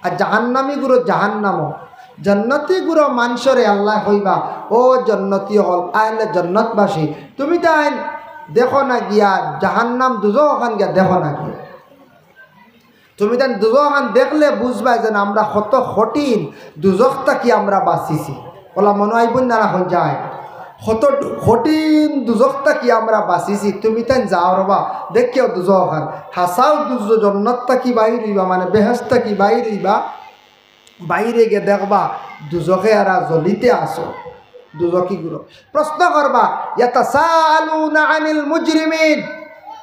আর জাহান্নামী গুরু জাহান্নামো। জন্নতি গুরু মানষরে আল্লাহ কইবা, "ও জন্নতি অকল, আইলে জন্নতবাসী, তুমি তাইন দেখো না গিয়া জাহান্নাম দুজখ অখান গিয়া দেখো না গিয়া। তুমি তাইন দুজখ অখান দেখলে বুঝবায় যেন আমরা কত কঠিন দুজখ থাকি আমরা বাঁচিছি।" অলা মনো আইবো না, না অখন যায়, কত কঠিন দুজখ থাকি আমরা বাঁচিছি। তুমি তাইন যাও রবা, দেখিও দুজখ অখান। হাছাউ দুজ-, জন্নত থাকি বাইর অইবা, মানে বেহেশত থাকি বাইর অইবা, বাইরে গিয়া দেখবা দুজখে এরা জ্বলিতে আছো। দুজখি গুরু প্রশ্ন করবা, "ইয়াতাসাআলুনা আনিল মুজরিমিন।"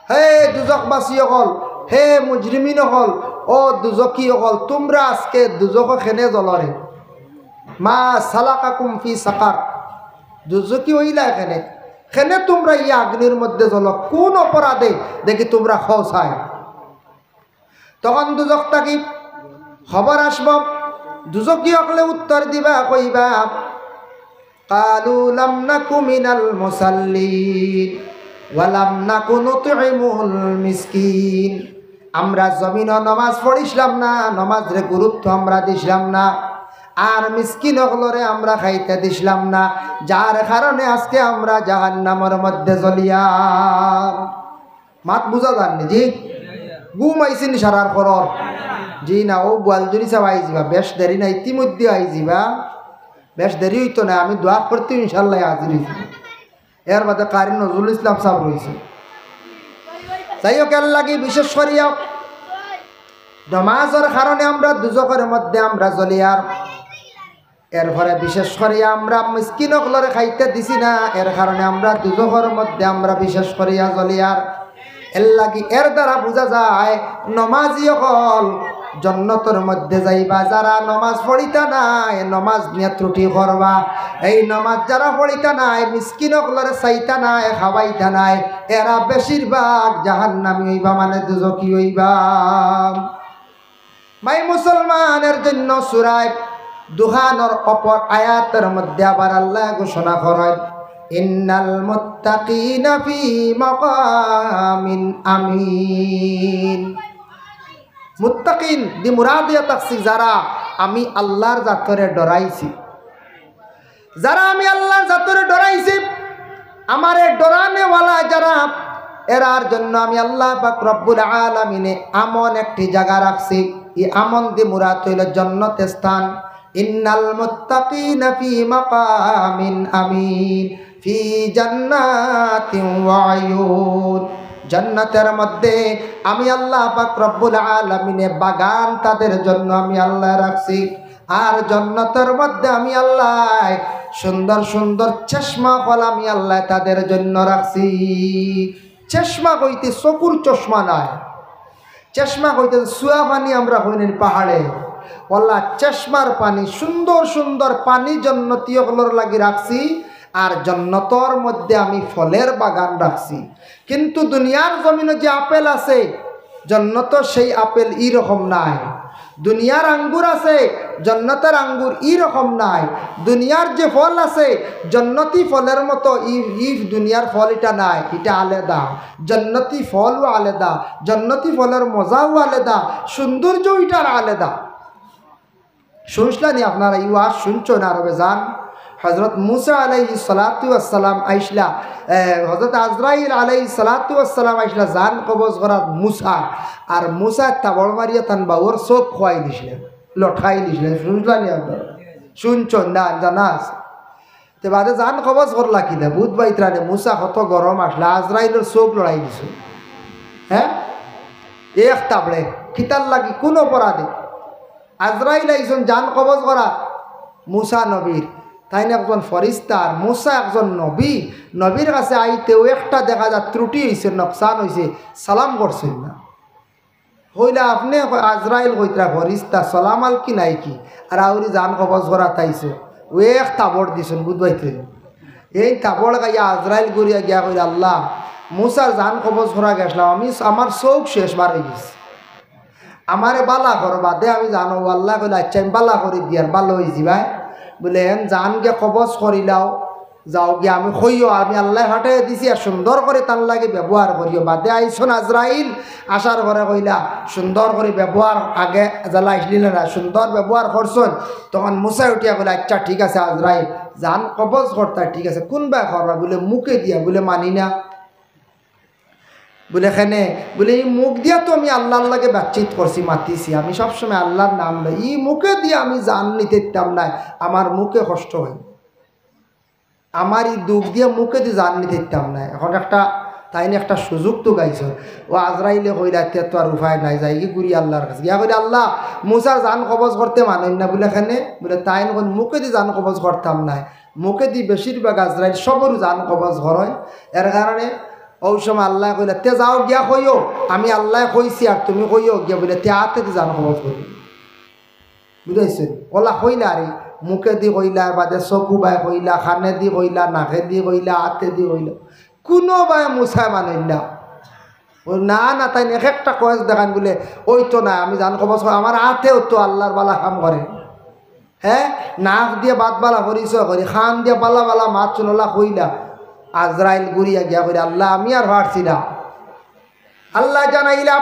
হে দুজখবাসী অকল, হে মুজরিমিন অকল, ও দুজখি অকল, তুমরা আজকে দুজখো কেনে জ্বলরে? "মা সালাকাকুম ফি সাকার।" দুজখি অইলা কেনে, কেনে তুমরা ই আগ্নির মধ্যে জ্বলো, কোন অপরাধে দেখি তুমরা কও চাই? তখন দুজখ থাকি খবর আসবো, দুজখি অকলে উত্তর দিবা, কইবা, "কালু লাম নাকু মিনাল মুসাল্লিন ওয়া লাম নাকু নুতইমুল মিসকিন।" আমরা জমিনো নমাজ পড়ছিলাম না, নমাজরে গুরুত্ব আমরা দিছিলাম না, আর মিসকিন অকলরে আমরা খাইতে দিছিলাম না, যার কারণে আজকে আমরা জাহান্নামর মধ্যে জ্বলিয়ার। মাত বুঝা যার নি? জি, ঘুম আইছে নি সারার খরর? জি না, ও বুয়ালজুরি সাব আইযিবা, বেশ দেরি না, ইতিমধ্যে আইযিবা, বেশ দেরি অইতো না, আমি দোয়া করতে ইনশাল্লাহ হাজির অইযিবা। এর বাদে কারি নজরুল ইসলাম সাব রইছে। যাই হোক, এর লাগি বিশেষ করিয়া নমাজর কারণে আমরা দুজখর মধ্যে আমরা জ্বলিয়ার। এরপরে বিশেষ করিয়া আমরা মিসকিন অকলরে খাইতে দিছি না, এর কারণে আমরা দুজখর মধ্যে আমরা বিশেষ করিয়া জ্বলিয়ার। এর লাগি এর দ্বারা বুঝা যায়, নমাজি অকল জন্নতর মধ্যে যাইবা। যারা নমাজ পড়িতা নায়, নমাজ নিয়া ত্রুটি করবা, এই নমাজ যারা পড়িতা নায়, মিসকিন অকলরে চাইতা নায়, খাওয়াইতা নায়, এরা বেশিরভাগ জাহান্নামী অইবা, মানে দুজখি অইবা। ভাই মুসলমানর জন্য সূরা দুখানর অপর আয়াতর মধ্যে আবার আল্লায় ঘোষণা করইন, "ইন্নাল মুত্তাকিনা ফি মাকামিন আমিন।" মুত্তাকিন দি মুরাদ ইয়া থাকছি যারা আমি আল্লাহর জাতরে ডরাইছি। যারা আমি আল্লাহর জাতরে ডরাইছি, আমারে ডরানেওয়ালা যারা, এরার জন্য আমি আল্লাহ পাক রব্বুল আলামিনে আমন একটি জাগা রাখছি। ই আমন দি মুরাদ অইলো জন্নত স্থান। ইন্নাল মুত্তাকিনা ফি মাকামিন আমিন, ফি জান্নাতিন ওয়া উয়ুন। জন্নতর মধ্যে আমি আল্লাহ পাক রব্বুল আলামিনে বাগান তাদের জন্য আমি আল্লাহ রাখছি। আর জন্নতর মধ্যে আমি আল্লায় সুন্দর সুন্দর চশমা অকল আমি আল্লায় তাদের জন্য রাখছি। চশমা কইতে চকুর চশমা নায়, চশমা কইতে চুয়া পানি আমরা কইন নি পাহাড়ে, অলা চশমার পানি, সুন্দর সুন্দর পানি জন্নতি অকলর লাগি রাখছি। আর জন্নতর মধ্যে আমি ফলের বাগান রাখছি। কিন্তু দুনিয়ার জমিনো যে আপেল আছে, জন্নতো সেই আপেল ই রকম নায়। দুনিয়ার আঙ্গুর আছে, জন্নতর আঙ্গুর ই রকম নায়। দুনিয়ার যে ফল আছে, জন্নতি ফলর মতো ই, ই দুনিয়ার ফল ইটা নায়, ইটা আলাদা। জন্নতি ফলও আলাদা, জন্নতি ফলর মজাও আলাদা, সৌন্দর্য ইটার আলাদা। শুনছলা নি আপনারা? ই ওয়াজ শুনছইন আরবে যান। হযরত মুসা আলাইহিস সালাতু ওয়াস সালাম আইছলা, এ, হযরত আজরাইল আলাইহিস সালাতু ওয়াস সালাম আইছলা জান কবজ করাত মুসার। আর মুসায় থাবড় মারিয়া তান বাউর চউখ খুয়াই দিছলা, লটকাই দিছলা। শুনছলা নি আপনারা? শুনছইন না, জানা আছে। তে বাদে জান কবজ করলা কিলা? বুঝবায়ত্রা নে, মুসা কত গরম আছলা, আজরাইলর চউখ লড়াই দিছে। হে? এক থাবড়ে, কিতার লাগি, কুন অপরাধে? আজরাইল আইছইন জান কবজ করাত, মুসা নবীর, তাইন একজন ফিরিস্তা আর মুসা একজন নবী, নবীর কাছে আইতেউ একটা দেখা যায় ত্রুটি অইছে, নোকসান অইছে, সালাম করছইন না। কইলা, "আপনে?" কয়, "আজরাইল কইতরা ফরিস্তা, সালাম আলকি নাই কি? আর আউরি জান কবজ করাত আইছো।" অউ এক থাবড় দিছইন, বুঝবাইতে। এই থাবড় খাইয়া আজরাইল ঘুরিয়া গিয়া কইরা, "আল্লাহ, মুসার জান কবজ করা গেছলাম, আমি, আমার চউখ শেষ বার অইগেছে। আমারে বালা করো, বাদে আমি জানো।" আল্লায় কইলা, "আচ্ছা, আমি বালা করি দিয়ার, বালা অইযিবায়।" বুলে, "এন জান গিয়া কবজ করিলাও, যাও গিয়া আমি কইও, আমি আল্লায় ফাটাইয়া দিছি, আর সুন্দর করি তান লাগি ব্যবহার করিও। বাদে আইছইন আজরাইল, আসার পরে কইলা, সুন্দর করি ব্যবহার, আগে যেলা আইছলা না, সুন্দর ব্যবহার করছইন।" তখন মুসায় উঠিয়া কইলা, "আচ্ছা, ঠিক আছে আজরাইল, জান কবজ করতা, ঠিক আছে, কুনবায় করবা?" বুলে, "মুখে দিয়া।" বুলে, "মানি না।" বুলে, "কেনে?" বুলে, "ই মুখ দিয়া তো আমি আল্লার লগে বাতচিত করছি, মাতিছি, আমি সবসময় আল্লার নাম লই, ই মুখে দিয়া আমি জান নিতে দিতাম নায়, আমার মুখে কষ্ট অয়, আমার ই দুখ দিয়া মুখেদি জান নিতে দিতাম নায়।" এখন একটা, তাইন একটা সুযোগ তো গাইছইন। অউ আজরাইলে কইলা, "তে তো আর উপায় নাই, যাইগি ঘুরি আল্লার কাছে।" গিয়া কইলা, "আল্লাহ, মুসার জান কবজ করতে মানইন না।" বুলে, "কেনে?" বুলে, "তাইন কইন মুখেদি জান কবজ করতাম নায়।" মুখেদি বেশিরভাগ আজরাইল সবর জান কবজ করইন। এর কারণে অউ সময় আল্লায় কইলা, "তে যাও গিয়া কইও, আমি আল্লায় কইছি, আর তুমি কইও গিয়া।" বুলে, "তে আতেদি জান কবজ করি।" বুঝাইছইন? অলা কইলা রে, মুখেদি কইলা, বাদে চকুবায় কইলা, কানেদি কইলা, নাকেদি কইলা, আতেদি কইলা, কুনুবায় মুসায় মানইন না। অউ না, না, তাইন এক একটা কয়েস দেখাইন বুলে, "অইতো না, আমি জান কবজ করি, আমার আতেও তো আল্লার বালা কাম করে।" হে, নাক দিয়া বাদ বালা পরিচয় করি, কান দিয়া বালা বালা মাত হুনলা কইলা, আজরাইল ঘুরিয়া গিয়া কইরা, "আল্লাহ, আমি আর পারছি না।" আল্লায় জানাইলা,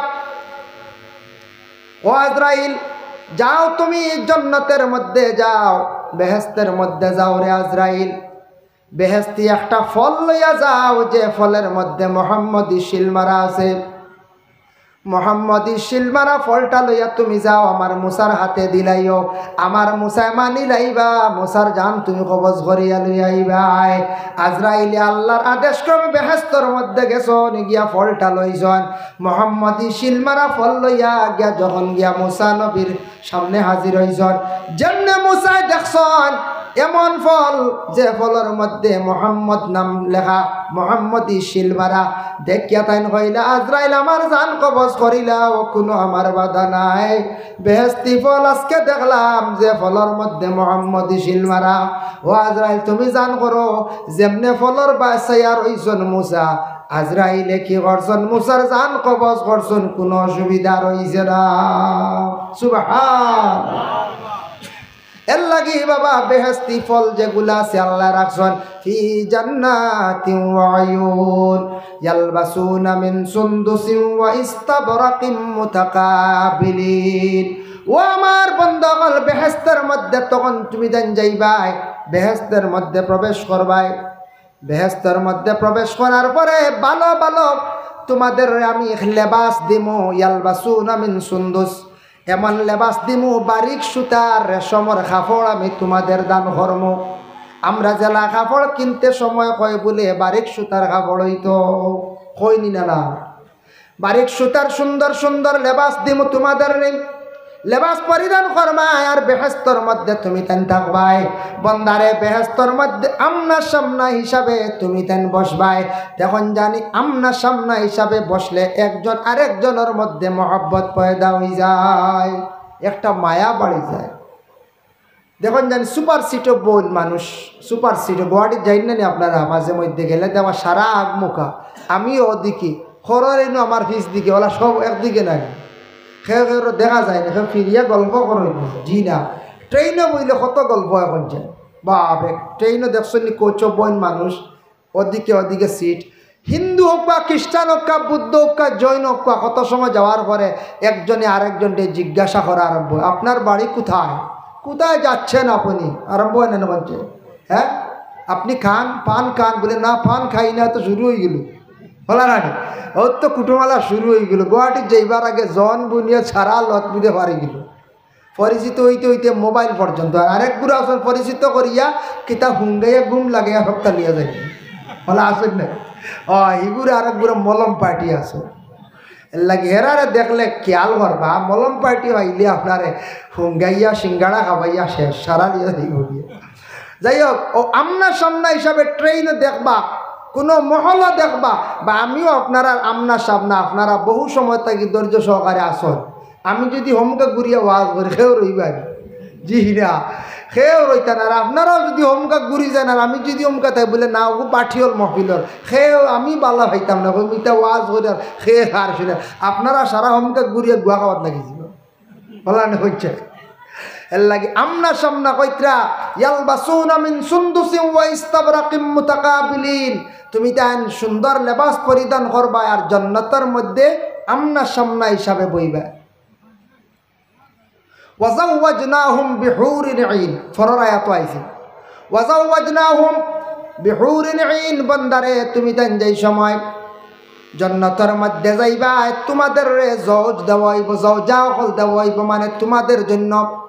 "ও আজরাইল, যাও তুমি জন্নতর মধ্যে যাও, বেহেস্তর মধ্যে যাও রে আজরাইল। বেহেস্তি একটা ফল লইয়া যাও, যে ফলর মধ্যে মোহাম্মদী সিল মারা আছে। মোহাম্মদী সিল মারা ফলটা লইয়া তুমি যাও, আমার মুসার আতে দিলাইও, আমার মুসায় মানিলাইবা, মুসার জান তুমি কবজ করিয়া লইয়া আইবায়।" আজরাইলে আল্লার আদেশ ক্রমে বেহেস্তর মধ্যে গেছইন, গিয়া ফলটা লইছইন। মোহাম্মদী সিল মারা ফল লইয়া গিয়া যখন গিয়া মুসা নবীর সামনে হাজির অইছইন, যেমনে মুসায় দেখছইন এমন ফল, যে ফলর মধ্যে মোহাম্মদ নাম লেখা, মোহাম্মদী সিল মারা, দেখিয়া তাইন কইলা, "আজরাইল, আমার জান কবজ করিলাও, কুনু আমার বাধা নাই। বেহেস্তি ফল আজকে দেখলাম, যে ফলর মধ্যে মোহাম্মদী সিল মারা। ও আজরাইল, তুমি জান করো।" যেমনে ফলর বায় চাইয়া রইছইন মুসা, আজরাইলে কি করছইন? মুসার জান কবজ করছইন, কুনু অসুবিধা রইছে না। সুবহান। এর লাগি বাবা, বেহেস্তি ফল যেগুলা আছে আল্লায় রাখছইন, ফি জান্নাতিন ওয়া উয়ুন, ইয়ালবাসুনা মিন সুন্দুসিন ওয়া ইস্তাবরাকিন মুতাকাবিলিন। ও আমার বন্দা অকল, বেহেস্তর মধ্যে তখন তুমি যেন যাইবায়, বেহেস্তর মধ্যে প্রবেশ করবায়, বেহেস্তর মধ্যে প্রবেশ করার পরে ভালা ভালা তোমাদেররে আমি লেবাস দিমু, ইয়ালবাসুনা মিন সুন্দুস, এমন লেবাস দিমু, বারিক সুতার রেশমর কাপড় আমি তোমাদের দান করমু। আমরা যেলা কাপড় কিনতে সময় কয় বুলে বারিক সুতার কাপড় অইতো, কইনি না, না? বারিক সুতার সুন্দর সুন্দর লেবাস দিমু তোমাদেররে, লেবাস পরিধান করবায় আর বেহেস্তর মধ্যে তুমি তাইন থাকবায়। বন্দারে, বেহেস্তর মধ্যে আমনা সামনা হিসাবে তুমি তাইন বসবায়। দেখইন জানি আমনা সামনা হিসাবে বসলে একজন আরেকজনর মধ্যে মহব্বত পয়দা অইযায়, একটা মায়া বাড়ি যায়। দেখইন জানি সুপার সিটো বইন মানুষ, সুপার সিটো গুয়াহাটিত যাইন না নি আপনারা? মাঝে মধ্যে গেলে দেখবা সারা আগমুখা, আমিও ওদিকে, খরর ইনো আমার পিছ দিকে, অলা সব একদিকে নাই। কেউ কেউ দেখা যায় না, কেউ ফিরিয়া গল্প করইন, জি না। ট্রেইনো বইলে কত গল্প অখন যায়, বাপরে। ট্রেইনো দেখছইন নি, কোচো বইন মানুষ, ওদিকে ওদিকে সিট। হিন্দু অউক্কা, খ্রিস্টান অউক্কা, বুদ্ধ অউক্কা, জৈন অউক্কা, কত সময় যাওয়ার পরে একজনে আরেকজনরে জিজ্ঞাসা করা আরম্ভ, "আপনার বাড়ি কোথায়? কোথায় যাচ্ছেন আপনি?" আরম্ভ অয় না, না বলছে, "হ্যাঁ, আপনি খান, পান খান?" বুলে, "না, পান খাই না।" তো শুরু অইগেলো, অলা না নি? অউ তো কুটুমালা শুরু অইগেলো। গুয়াহাটিত যাইবার আগে জন বুনিয়া সারা লত বুঝে পারি গেলো। পরিচিত অইতে অইতে মোবাইল পর্যন্ত। আর আরেক গুরু আছইন পরিচিত করিয়া কিতা হুঙ্গাইয়া ঘুম লাগাইয়া হপ্তা লইয়া যায়। অলা আছইন না? অ, হিগুরে আরেক গুরু মলম পার্টি আছে। এর লাগি হেরারে দেখলে খেয়াল করবা, মলম পার্টি অইলে আপনারে হুঙ্গাইয়া সিঙ্গাড়া খাবাইয়া শেষ, সারা লইয়া যাইবো গিয়া। যাই হোক, ও আমনা সামনা হিসাবে ট্রেইনো দেখবা, কুনু মহলো দেখবা, বা আমিও আপনারার আমনা সামনা, আপনারা বহু সময় থাকি ধৈর্য সহকারে আছইন। আমি যুদি হমকা ঘুরিয়া ওয়াজ করি, কেউ রইবা নি? জি না, কেউ রইতা না। আর আপনারাও যুদি হমকা ঘুরি যাইন, আর আমি যুদি হমকা থাকি, বুলে, "না, ওগু পাঠিয়াল মহফিলর, কেউ আমি বালা পাইতাম না, কইমু ইতা ওয়াজ করি আর কে কার হুনে।" আপনারা সারা হমকা ঘুরিয়া গুয়া খাওয়াত লাগি যিবা। বলা না হইছে। এর লাগি আমনা সামনা কইতরা, "ইয়ালবাসুনা মিন সুন্দুসিন ওয়া ইস্তাবরাকিম মুতাকাবিলিন।" তুমি তাইন সুন্দর লেবাস পরিধান করবায় আর জন্নতর মধ্যে আমনা সামনা হিসাবে বইবায়। "ওয়াজাওয়াজনাহুম বিহুরিন ঈন।" পরর আয়াতো আইছে, "ওয়াজাওয়াজনাহুম বিহুরিন ঈন।" বন্দারে, তুমি তাইন যেই সময় জন্নতর মধ্যে যাইবায়, তুমাদেররে জওজ দেওয়া অইবো, জওজা অকল দেওয়া অইবো, মানে তুমাদের জন্য,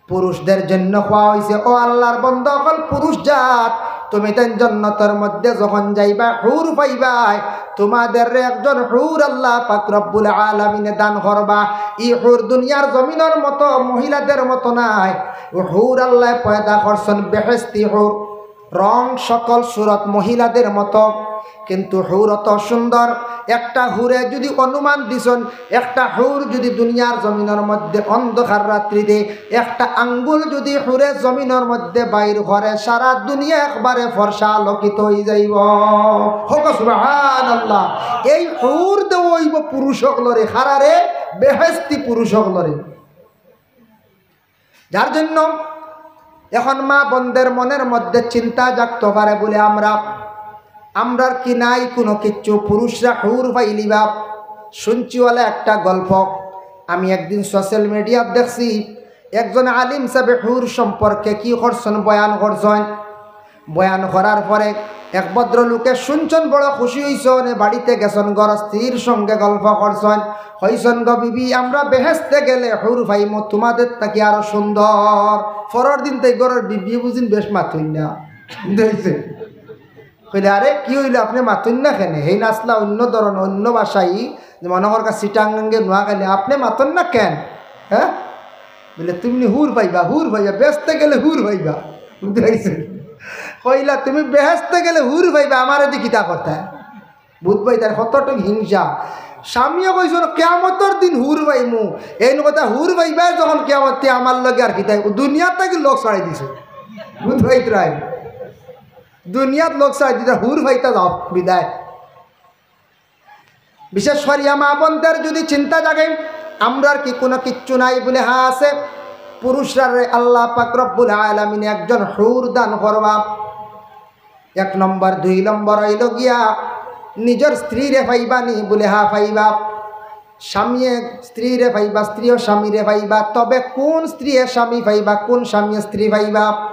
পুরুষদের জন্য কওয়া অইছে। ও আল্লার বন্দা অকল, পুরুষ জাত, তুমি তাইন জন্নতর মধ্যে যখন যাইবায়, হুর পাইবায়, তুমাদেররে একজন হুর আল্লা পাক রব্বুল আলামিনে দান করবা। ই হুর দুনিয়ার জমিনর মতো মহিলাদের মতো নায়, হুর আল্লায় পয়দা করছইন বেহেশতি হুর। রং, সকল, সুরত মহিলাদের মতো, কিন্তু হুর অত সুন্দর। একটা হুরে যুদি অনুমান দিছইন, একটা হুর যুদি দুনিয়ার জমিনর মধ্যে অন্ধকার রাত্রিতে একটা আঙ্গুল যুদি হুরে জমিনর মধ্যে বাইর করে, সারা দুনিয়া একবারে ফর্সা আলোকিত অইযাইবো। কউক্কা সুবহানাল্লাহ। এই হুর দেওয়া অইবো পুরুষ অকলরে, কারারে? বেহেশতি পুরুষ অকলরে। যার জন্য এখন মা বন্দের মনের মধ্যে চিন্তা জাগতো পারে বুলে, আমরা, আমরার কি নাই কুনু কিচ্ছু? পুরুষরা হুর পাইলিবা। শুনছি ওলা একটা গল্প, আমি একদিন সোশ্যাল মিডিয়াত দেখছি, একজন আলিম সাবে হুর সম্পর্কে কি করছইন, বয়ান করছইন। বয়ান করার পরে এক ভদ্রলোকে শুনছইন, বড় খুশি অইছইন, বাড়িতে গেছইন, ঘরো স্ত্রীর সঙ্গে গল্প করছইন, কইছইন, "গো বিবি, আমরা বেহেশতে গেলে হুর পাইমু তুমাদের থাকি আরো সুন্দর।" পরর দিন থাকি ঘরর বিবি বুঝইন বেশ মাতইন না। কইলে, "আরে কি অইলো, আপনে মাতইন না কেনে?" হেইন আছলা অইন্য ধরন, অইন্য ভাষায়, যে মনো করউক্কা চিটাগাঙ্গে, নোয়াখালী, "আপনে মাতইন না কেন?" হ্যাঁ? বুলে, "তুমি নি হুর পাইবা, হুর পাইবা, বেহেশতে গেলে হুর পাইবা।" বুঝতে পারছেন? কইলা, "তুমি বেহেশতে গেলে হুর পাইবা, আমারে দি কিতা করতায়?" বুঝবায় তার কতটুক হিংসা। স্বামীয়ে কইছইন, "কিয়ামতর দিন হুর পাইমু।" এইন কথা, হুর পাইবায় যখন কিয়ামতে, আমার লগে আর কিতা? দুনিয়াত থাকি লোক ছাড়ি দিছে। বুঝবায় তাই? দুনিয়াত লোক ছাড়ি দিছে, হুর পাইতা যাও, বিদায়। বিশেষ করিয়া মা বন্দের যুদি চিন্তা জাগে, আমরার কি কুনু কিচ্ছু নাই বুলে? হ্যাঁ আছে। পুরুষরারে আল্লা পাক রব্বুল আলামিনে একজন হুর দান করবা। এক নম্বর, দুই নম্বর অইলো গিয়া নিজর স্ত্রীরে পাইবা নি বুলে? হ্যাঁ পাইবা। স্বামীয়ে স্ত্রীরে পাইবা, স্ত্রীও স্বামীরে পাইবা। তবে কুন স্ত্রীয়ে স্বামী পাইবা, কুন স্বামীয়ে স্ত্রী পাইবা?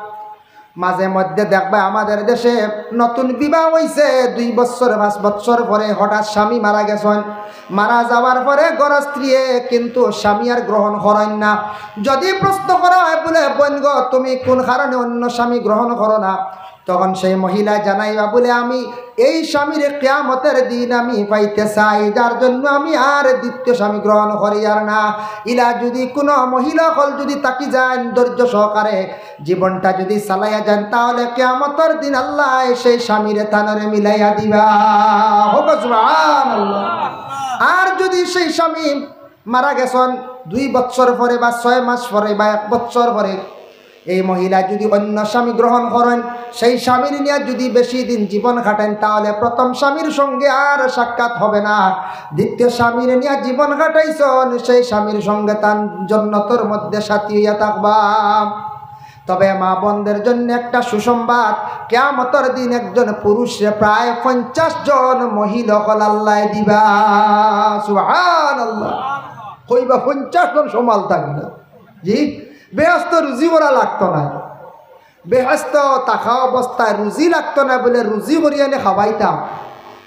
মাঝে মধ্যে দেখবা আমাদের দেশে নতুন বিবাহ অইছে, দুই বছর, পাঁচ বছর পরে হঠাৎ স্বামী মারা গেছইন। মারা যাওয়ার পরে ঘরর স্ত্রীয়ে কিন্তু স্বামী আর গ্রহণ করইন না। যুদি প্রশ্ন করা অয় বুলে, "বইন গো, তুমি কুন কারণে অইন্য স্বামী গ্রহণ করো না?" তখন সেই মহিলা জানাইবা বুলে, "আমি এই স্বামীরে কিয়ামতর দিন আমি পাইতে চাই, যার জন্য আমি আর দ্বিতীয় স্বামী গ্রহণ করিয়ার না।" ইলা যুদি কুনু মহিলা অকল যুদি থাকি যাইন ধৈর্য সহকারে, জীবনটা যুদি চালাইয়া যাইন, তাহলে কিয়ামতর দিন আল্লায় সেই স্বামীরে তানরে মিলাইয়া দিবা। কউক্কা সুবহানাল্লাহ। আর যুদি সেই স্বামী মারা গেছইন দুই বছর পরে বা ছয় মাস পরে বা এক বছর পরে, এই মহিলা যুদি অইন্য স্বামী গ্রহণ করইন, সেই স্বামীরে নিয়া যুদি বেশি দিন জীবন কাটাইন, তাহলে প্রথম স্বামীর সঙ্গে আর সাক্ষাৎ হবে না। দ্বিতীয় স্বামীরে নিয়া জীবন কাটাইছইন, সেই স্বামীর সঙ্গে তান জন্নতর মধ্যে সাথী অইয়া থাকবা। তবে মা বন্দের জন্য একটা সুসংবাদ, কিয়ামতর দিন একজন পুরুষরে প্রায় পঞ্চাশ জন মহিলা অকল আল্লায় দিবা। সুবহানাল্লাহ। কইবা পঞ্চাশ জন সমাল থাকবা। জি, বেহেশতো রুজি করা লাগতো নায়। বেহেশতো থাকা অবস্থায় রুজি লাগতো নায় বুলে রুজি করি আনি খাওয়াইতাম।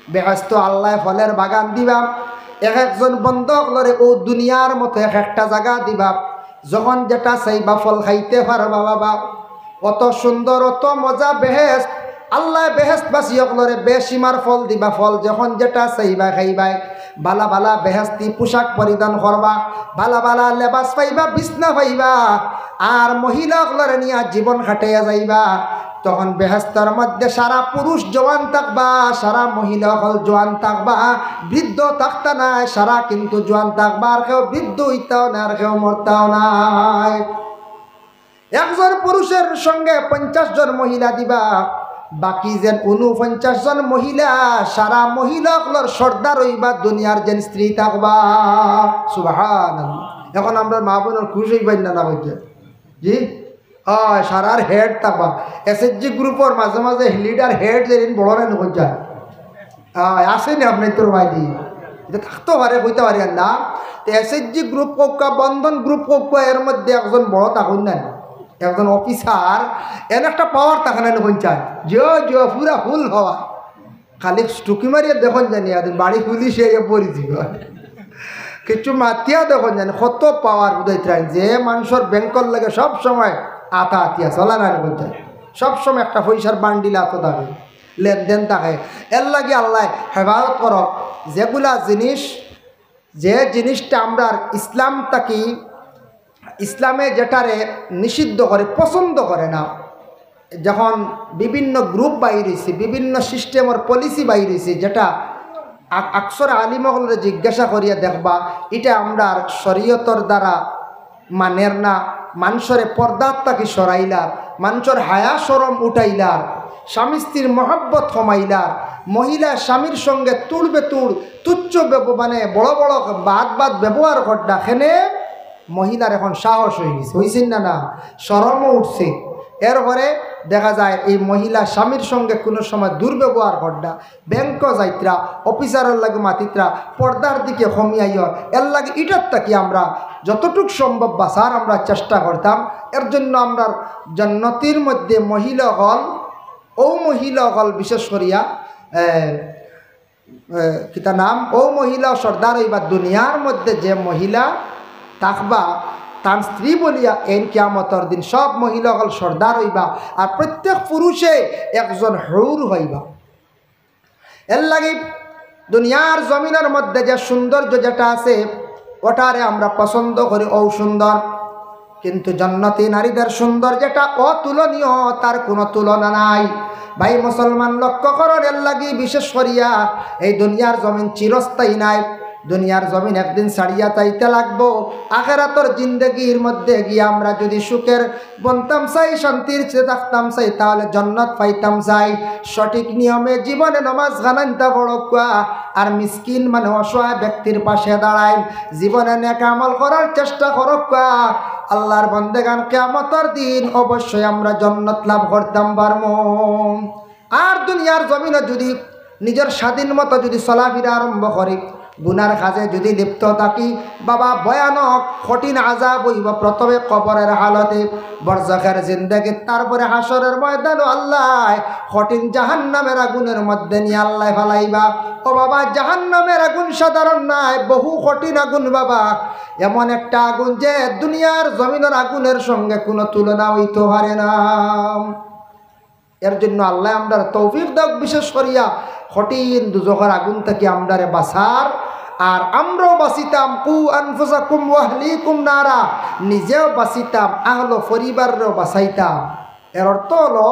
বেহেশতো আল্লায় ফলর বাগান দিবা। এক একজন বন্দা অকলরে অউ দুনিয়ার মতো এক একটা জাগা দিবা। যখন যেটা চাইবা ফল খাইতে পারবা বাবা। অত সুন্দর, অত মজা বেহেশত। আল্লায় বেহেশতবাসী অকলরে বেসীমার ফল দিবা, ফল যখন যেটা চাইবা খাইবায়। ভালা ভালা বেহেশতি পোশাক পরিধান করবা, ভালা ভালা লেবাস পাইবা, বিছনা পাইবা, আর মহিলা অকলরে নিয়া জীবন কাটাইয়া যাইবা। তখন বেহেস্তর মধ্যে সারা পুরুষ জোয়ান থাকবা, সারা মহিলা অকল জোয়ান থাকবা, বৃদ্ধ থাকতা নায়, সারা কিন্তু জোয়ান থাকবা, আর কেউ বৃদ্ধ অইতাও না, আর কেউ মরতাও নায়। একজন পুরুষের সঙ্গে পঞ্চাশ জন মহিলা দিবা, বাকি যেন ঊনপঞ্চাশ জন মহিলা, সারা মহিলা অকলর সর্দার অইবা, দুনিয়ার যেন স্ত্রী থাকবা। সুবহানাল্লাহ। এখন আমরার মা বোনর খুশ অইবা না, না অইবা? জি, অয়, সারার হেড থাকবা। এসএইচজি গ্রুপর মাঝে মাঝে লিডার হেড যেদিন বড় না অইবা। অয়, আছে নি আপনার তোর ভাই দি? ইটা থাকতো পারে, অইতো পারে না। তো এসএইচজি গ্রুপ কউক্কা, বন্ধন গ্রুপ কউক্কা, এর মধ্যে একজন বড় থাকইন না, একজন অফিসার, এন একটা পাওয়ার থাকে না, অখন চায়। জিও, জিও, পুরা ফুল হওয়া। খালি টুকি মারিয়া দেখইন জানি, এদিন বাড়ি পুলিশে আইয়া পড়ি দিব। কিছু মাতিয়া দেখইন জানি, কত পাওয়ার বুঝাইতে রাখেন। যে মানুষর ব্যাংকর লাগে সব সময় আতা আতিয়া চলা না, অখন চায়। সব সময় একটা পয়সার বান্ডিল আতো থাকে, লেনদেন থাকে। এর লাগি আল্লাহ হেফাজত করো। যেগুলা জিনিস, যে জিনিসটা আমরার ইসলাম থাকি, ইসলামে যেটারে নিষিদ্ধ করে, পছন্দ করে না, যখন বিভিন্ন গ্রুপ বাইর অইছে, বিভিন্ন সিস্টেমর পলিসি বাইর অইছে, যেটা আ-, আকসর আলিম অকলরে জিজ্ঞাসা করিয়া দেখবা, ইটা আমরার শরীয়তর দ্বারা মানের না, মানষরে পর্দার থাকি সরাইলার, মানষর হায়া শরম উঠাইলার, স্বামী স্ত্রীর মহব্বত কমাইলার, মহিলা স্বামীর সঙ্গে তুড় বেতুড় তুচ্ছ ব্যব-, মানে বড় বড় বাদ বাদ ব্যবহার করডা, কেনে মহিলার এখন সাহস অই গেছে, অইছে না, না, শরমও উঠছে। এরপরে দেখা যায় এই মহিলা স্বামীর সঙ্গে কোনো সময় দুর্ব্যবহার করডা, ব্যাংকো যাইত্রা, অফিসারর লগে মাতিত্রা, পর্দার দিকে কমি আইয়র। এর লাগি ইটার থাকি আমরা যতটুক সম্ভব বাঁচার আমরা চেষ্টা করতাম। এর জন্য আমরার জন্নতির মধ্যে মহিলা অকল, অউ মহিলা অকল বিশেষ করিয়া, এ, এ, কিতা নাম, অউ মহিলা সর্দার অইবা। দুনিয়ার মধ্যে যে মহিলা থাকবা, তার স্ত্রী বলিয়া এইন কিয়ামতর দিন সব মহিলা অকল সর্দার অইবা, আর প্রত্যেক পুরুষে একজন হউর অইবা। এর লাগি দুনিয়ার জমিনর মধ্যে যে সৌন্দর্য যেটা আছে, ওটারে আমরা পছন্দ করি, অউ সুন্দর। কিন্তু জন্নতি নারীদের সুন্দর যেটা অতুলনীয়, তার কোনো তুলনা নাই। ভাই মুসলমান, লক্ষ্য করো, এর লাগি বিশেষ করিয়া এই দুনিয়ার জমিন চিরস্থায়ী নাই। দুনিয়ার জমিন একদিন ছাড়িয়া যাইতে লাগবো। আখেরাতর জিন্দেগির মধ্যে গিয়া আমরা যদি সুখের বনতাম চাই, শান্তির সে থাকতাম চাই, তাহলে জন্নত পাইতাম চাই। সঠিক নিয়মে জীবনে নমাজ খানাইন্তা পড়উক্কা, আর মিসকিন মানে অসহায় ব্যক্তির পাশে দাঁড়াইন, জীবনে নেক আমল করার চেষ্টা করউক্কা। আল্লাহর বন্দেগান, কিয়ামতর দিন অবশ্যই আমরা জন্নত লাভ করতাম পারমু। আর দুনিয়ার জমিনো যদি নিজর স্বাধীন মতো যদি চলাফিরা আরম্ভ করি, গুনার কাজে যদি লিপ্ত থাকি, বাবা, ভয়ানক কঠিন আযাব অইবো। প্রথমে কবরের হালতে, বরজখের জিন্দেগিত, তারপরে হাশরের ময়দানো আল্লায় কঠিন জাহান্নামের আগুনের মধ্যে নিয়া আল্লায় ফালাইবা। ও বাবা, জাহান্নামের আগুন সাধারণ নায়, বহু কঠিন আগুন বাবা, এমন একটা আগুন যে দুনিয়ার জমিনর আগুনের সঙ্গে কোনো তুলনা অইতো পারে না। এর জন্য আল্লায় আমরারে তৌফিক দেউক, বিশেষ করিয়া কঠিন দুজখর আগুন থাকি আমরারে বাঁচার, আর আমরাও বাঁচিতাম। কু আনফুসাকুম ওয়া আহলিকুম নারা, নিজেও বাঁচিতাম, আহলো পরিবাররেও বাঁচাইতাম। এর অর্থ অইলো,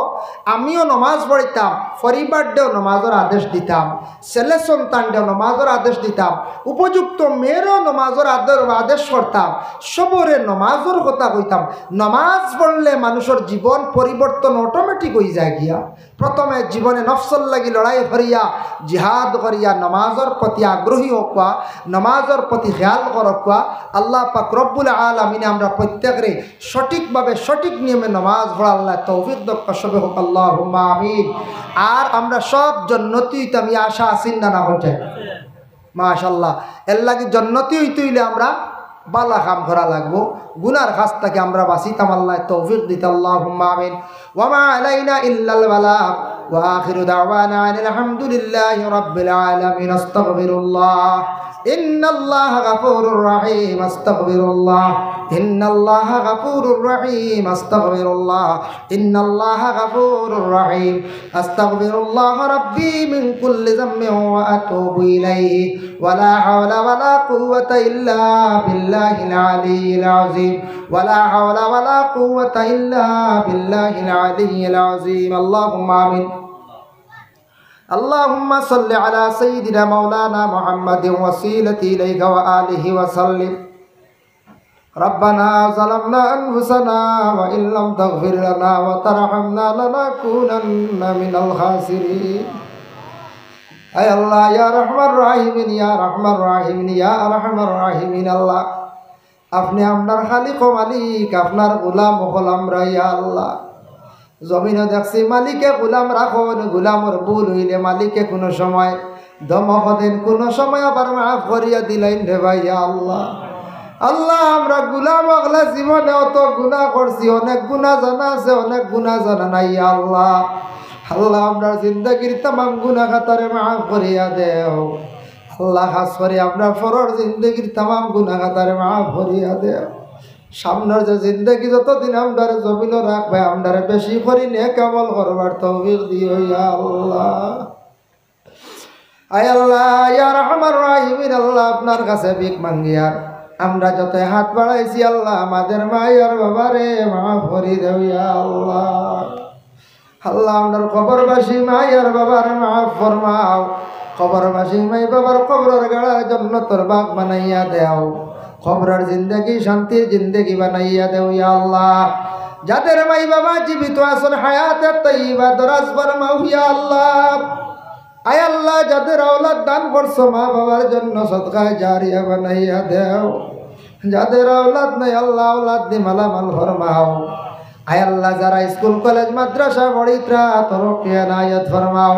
আমিও নমাজ পড়িতাম, পরিবাররেও নমাজর আদেশ দিতাম, ছেলে সন্তানরেও নমাজর আদেশ দিতাম, উপযুক্ত মেয়েরেও নমাজর আদর-, আদেশ করতাম, সবরে নমাজর কথা কইতাম। নমাজ পড়লে মানুষর জীবন পরিবর্তন অটোমেটিক অই যায় গিয়া। প্রথমে জীবনে নফসর লাগি লড়াই করিয়া, জিহাদ করিয়া, নমাজর প্রতি আগ্রহী অউক্কা, নমাজর প্রতি খেয়াল করউক্কা। আল্লাহ পাক রব্বুল আলামিনে আমরা প্রত্যেকরে সঠিকভাবে সঠিক নিয়মে নমাজ পড়ার আল্লাহ তৌফিক দেউক্কা, সবে কউক্কা আল্লাহুম্মা আমিন। আর আমরা সব জন্নতি অইতাম, ই আশা আছে না, না অইছে? মাশাআল্লাহ। এর লাগি জন্নতি অইতে অইলে আমরা বালা কাম করা লাগবো, গুনার কাজ থাকি আমরা বাঁচিতাম, আল্লায় তৌফিক দিতা, আল্লাহুম্মা আমিন। ওয়া মা আলাইনা ইল্লাল বালাগ। ওয়া আখিরু দাওয়ানা আনিল হামদুলিল্লাহি রাব্বিল আলামিন। আস্তাগফিরুল্লাহ। ইন্নাল্লাহা গাফুরুর রাহিম। আস্তাগফিরুল্লাহ। إن الله غفور رحيم. أستغفر الله. إن الله غفور رحيم. أستغفر الله ربي من كل ذنب وأتوب إليه. ولا حول ولا قوة إلا بالله العلي العظيم. ولا حول ولا قوة إلا بالله العلي العظيم. اللهم آمين. اللهم صل على سيدنا مولانا محمد وسيلة إليك وآله وسلم. ربنا ظلمنا أنفسنا وإن لم تغفر لنا وترحمنا لنكونن من الخاسرين. আয় আল্লাহ, ইয়া রহমান রাহিমিন, ইয়া রহমান রাহিমিন, ইয়া আরহামার রাহিমিন, আল্লাহ, আপনে আমরার খালিক ও মালিক, আপনার গোলাম অকল আমরা, ইয়া আল্লাহ। জমিনো দেখছি মালিকে গোলাম রাখইন, গোলামর ভুল অইলে মালিকে কুনু সময় ধমক দেইন, কুনু সময় আবার মাফ করিয়া দিলাইন রে ভাই, ইয়া আল্লাহ। আল্লাহ, আমরা গোলাম অকলে জীবনে অত গুনা করছি, অনেক গুনা জানা আছে, অনেক গুনা জানা নাই, ইয়া আল্লাহ। আল্লাহ, আমরার জিন্দেগির তামাম গুনা খাতারে মাফ করিয়া দেও। আল্লাহ, খাছ করি আমরার পরর জিন্দেগির তামাম গুনা খাতারে মাফ করিয়া দেও। সামনর যে জিন্দেগি যতদিন আমরারে জমিনো রাখবায়, আমরারে বেশি করি নেক আমল করবার তৌফিক দিও, ইয়া আল্লাহ। আয় আল্লাহ, ইয়া রহমান রাহিমিন, আল্লাহ, আপনার কাছে ভিক মাঙ্গিয়ার আমরা যত হাত বাড়াইছি, আল্লাহ, আমাদের মাই আর বাবারে মাফ করি দেও, ইয়া আল্লাহ। আল্লাহ, আমরার কবরবাসী মাই আর বাবারে মাফ ফরমাও। কবরবাসী মাই বাবার কবরর গাড়ারে জন্নতর বাগ বানাইয়া দেও। কবরর জিন্দেগি শান্তির জিন্দেগি বানাইয়া দেও, ইয়া আল্লাহ। যাদের মাই বাবা জীবিত আছইন, হায়াতে তৈয়বা দরাজ ফরমাও, ইয়া আল্লাহ। আয় আল্লাহ, যাদের আওলাদ দান করছো, মা বাবার জন্য সদকায়ে জারিয়া বানাইয়া দেও। যাদের আওলাদ নাই, আল্লাহ, আওলাদ দি মালামাল ফরমাও। আয় আল্লাহ, যারা স্কুল, কলেজ, মাদ্রাসা পড়িত্রা, তরক্কি এনায়েত ফরমাও।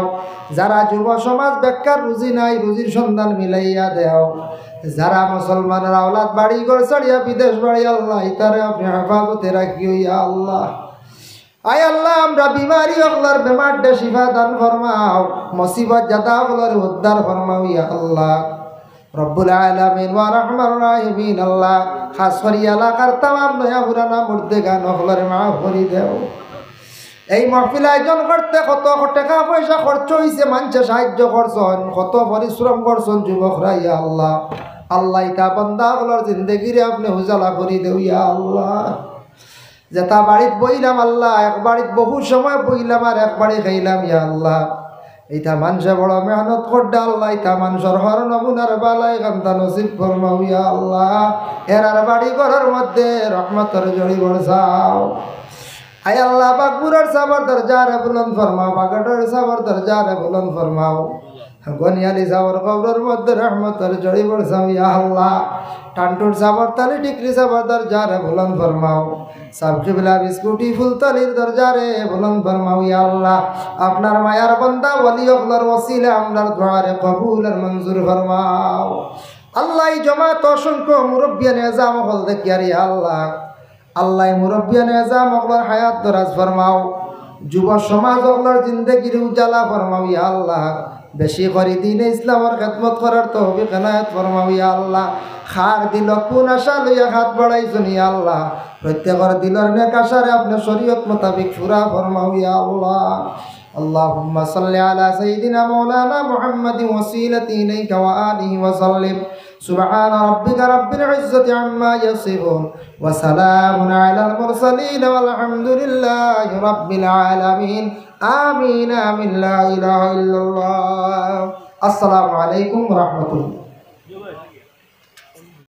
যারা যুব সমাজ বেকার, রুজি নাই, রুজির সন্ধান মিলাইয়া দেও। যারা মুসলমানর আওলাদ বাড়ি ঘর ছাড়িয়া বিদেশ বাড়ি, আল্লাহ, ইতারে আপনে হেফাজতে রাখিও, ইয়া আল্লাহ। আয় আল্লাহ, আমরা বিমারি অকলর বেমাররে শিফা দান ফরমাও, মুসিবত জাদা অকলরে উদ্ধার ফরমাও, ইয়া আল্লাহ। রব্বুল আলামিন ওয়া রহমান রাহিমিন আল্লাহ, খাছ করি এলাকার তামাম নয়া পুরানা মুর্দেগান অকলরে মাফ করি দেও। এই মাহফিল আয়োজন করতে কত টেকা পয়সা খরচ অইছে, মানষে সাহায্য করছইন, কত পরিশ্রম করছইন যুবকরা, ইয়া আল্লাহ। আল্লাহ, ইতা বান্দা অকলর জিন্দেগিরে আপনে উজালা করি দেও, ইয়া আল্লাহ। যেতা বাড়িত বইলাম আল্লাহ, এক বাড়িত বহু সময় বইলাম আর এক বাড়ি খাইলাম, ইয়া আল্লাহ। ইতা মানষে বড় মেহনত কররা আল্লাহ, ইতা মানষর হর নমুনার বালাই কান্তা নসিব ফরমাও, ইয়া আল্লাহ। এরার বাড়ি ঘরর মধ্যে রহমতর ঝড়ি বরসাও। আয় আল্লাহ, বাগবুড়র সাবর দরজারে বুলন্দ ফরমাও, বাগেড়র সাবর দরজারে বুলন্দ ফরমাও। গনিয়ালি সাবর কবরর মধ্যে রহমতর ঝড়ি বরসাও, ইয়া আল্লাহ। টান্টুর সাবর তালি টিকরি সাবর দরজারে বুলন্দ ফরমাও। সাব কিবলা বিস্কুটি ফুলতলির দরজারে বুলন্দ ফরমাও, ইয়া আল্লাহ। আপনার মায়ার বান্দা ওলি অকলর ওসিলা আমরার দোয়ারে কবুল আর মঞ্জুর ফরমাও। আল্লাহ, এই জমাত অসংখ্য মুরব্বিয়ানে এজাম অকল দেখিয়ার, ইয়া আল্লাহ। আল্লাহ, মুরব্বিয়ানে এজাম অকলর হায়াত দরাজ ফরমাও, যুব সমাজ অকলর জিন্দেগির উজালা ফরমাও, ইয়া আল্লাহ। বেশি করি দ্বীনে ইসলামর খেদমত করার তৌফিক এনায়েত ফরমাও, ইয়া আল্লাহ। কার দিলো কুন আশা লইয়া হাত বাড়াইছইন, ইয়া আল্লাহ, প্রত্যেকর দিলর নেক আশারে আপনে শরীয়ত মোতাবিক পুরা ফরমাও, ইয়া আল্লাহ। اللهم صل على سيدنا مولانا محمد وسيلة إليك وآله وسلم. سبحان ربك رب العزة عما يصفون. وسلام على المرسلين والحمد لله رب العالمين. آمين، آمين. لا إله إلا الله. السلام عليكم ورحمة الله.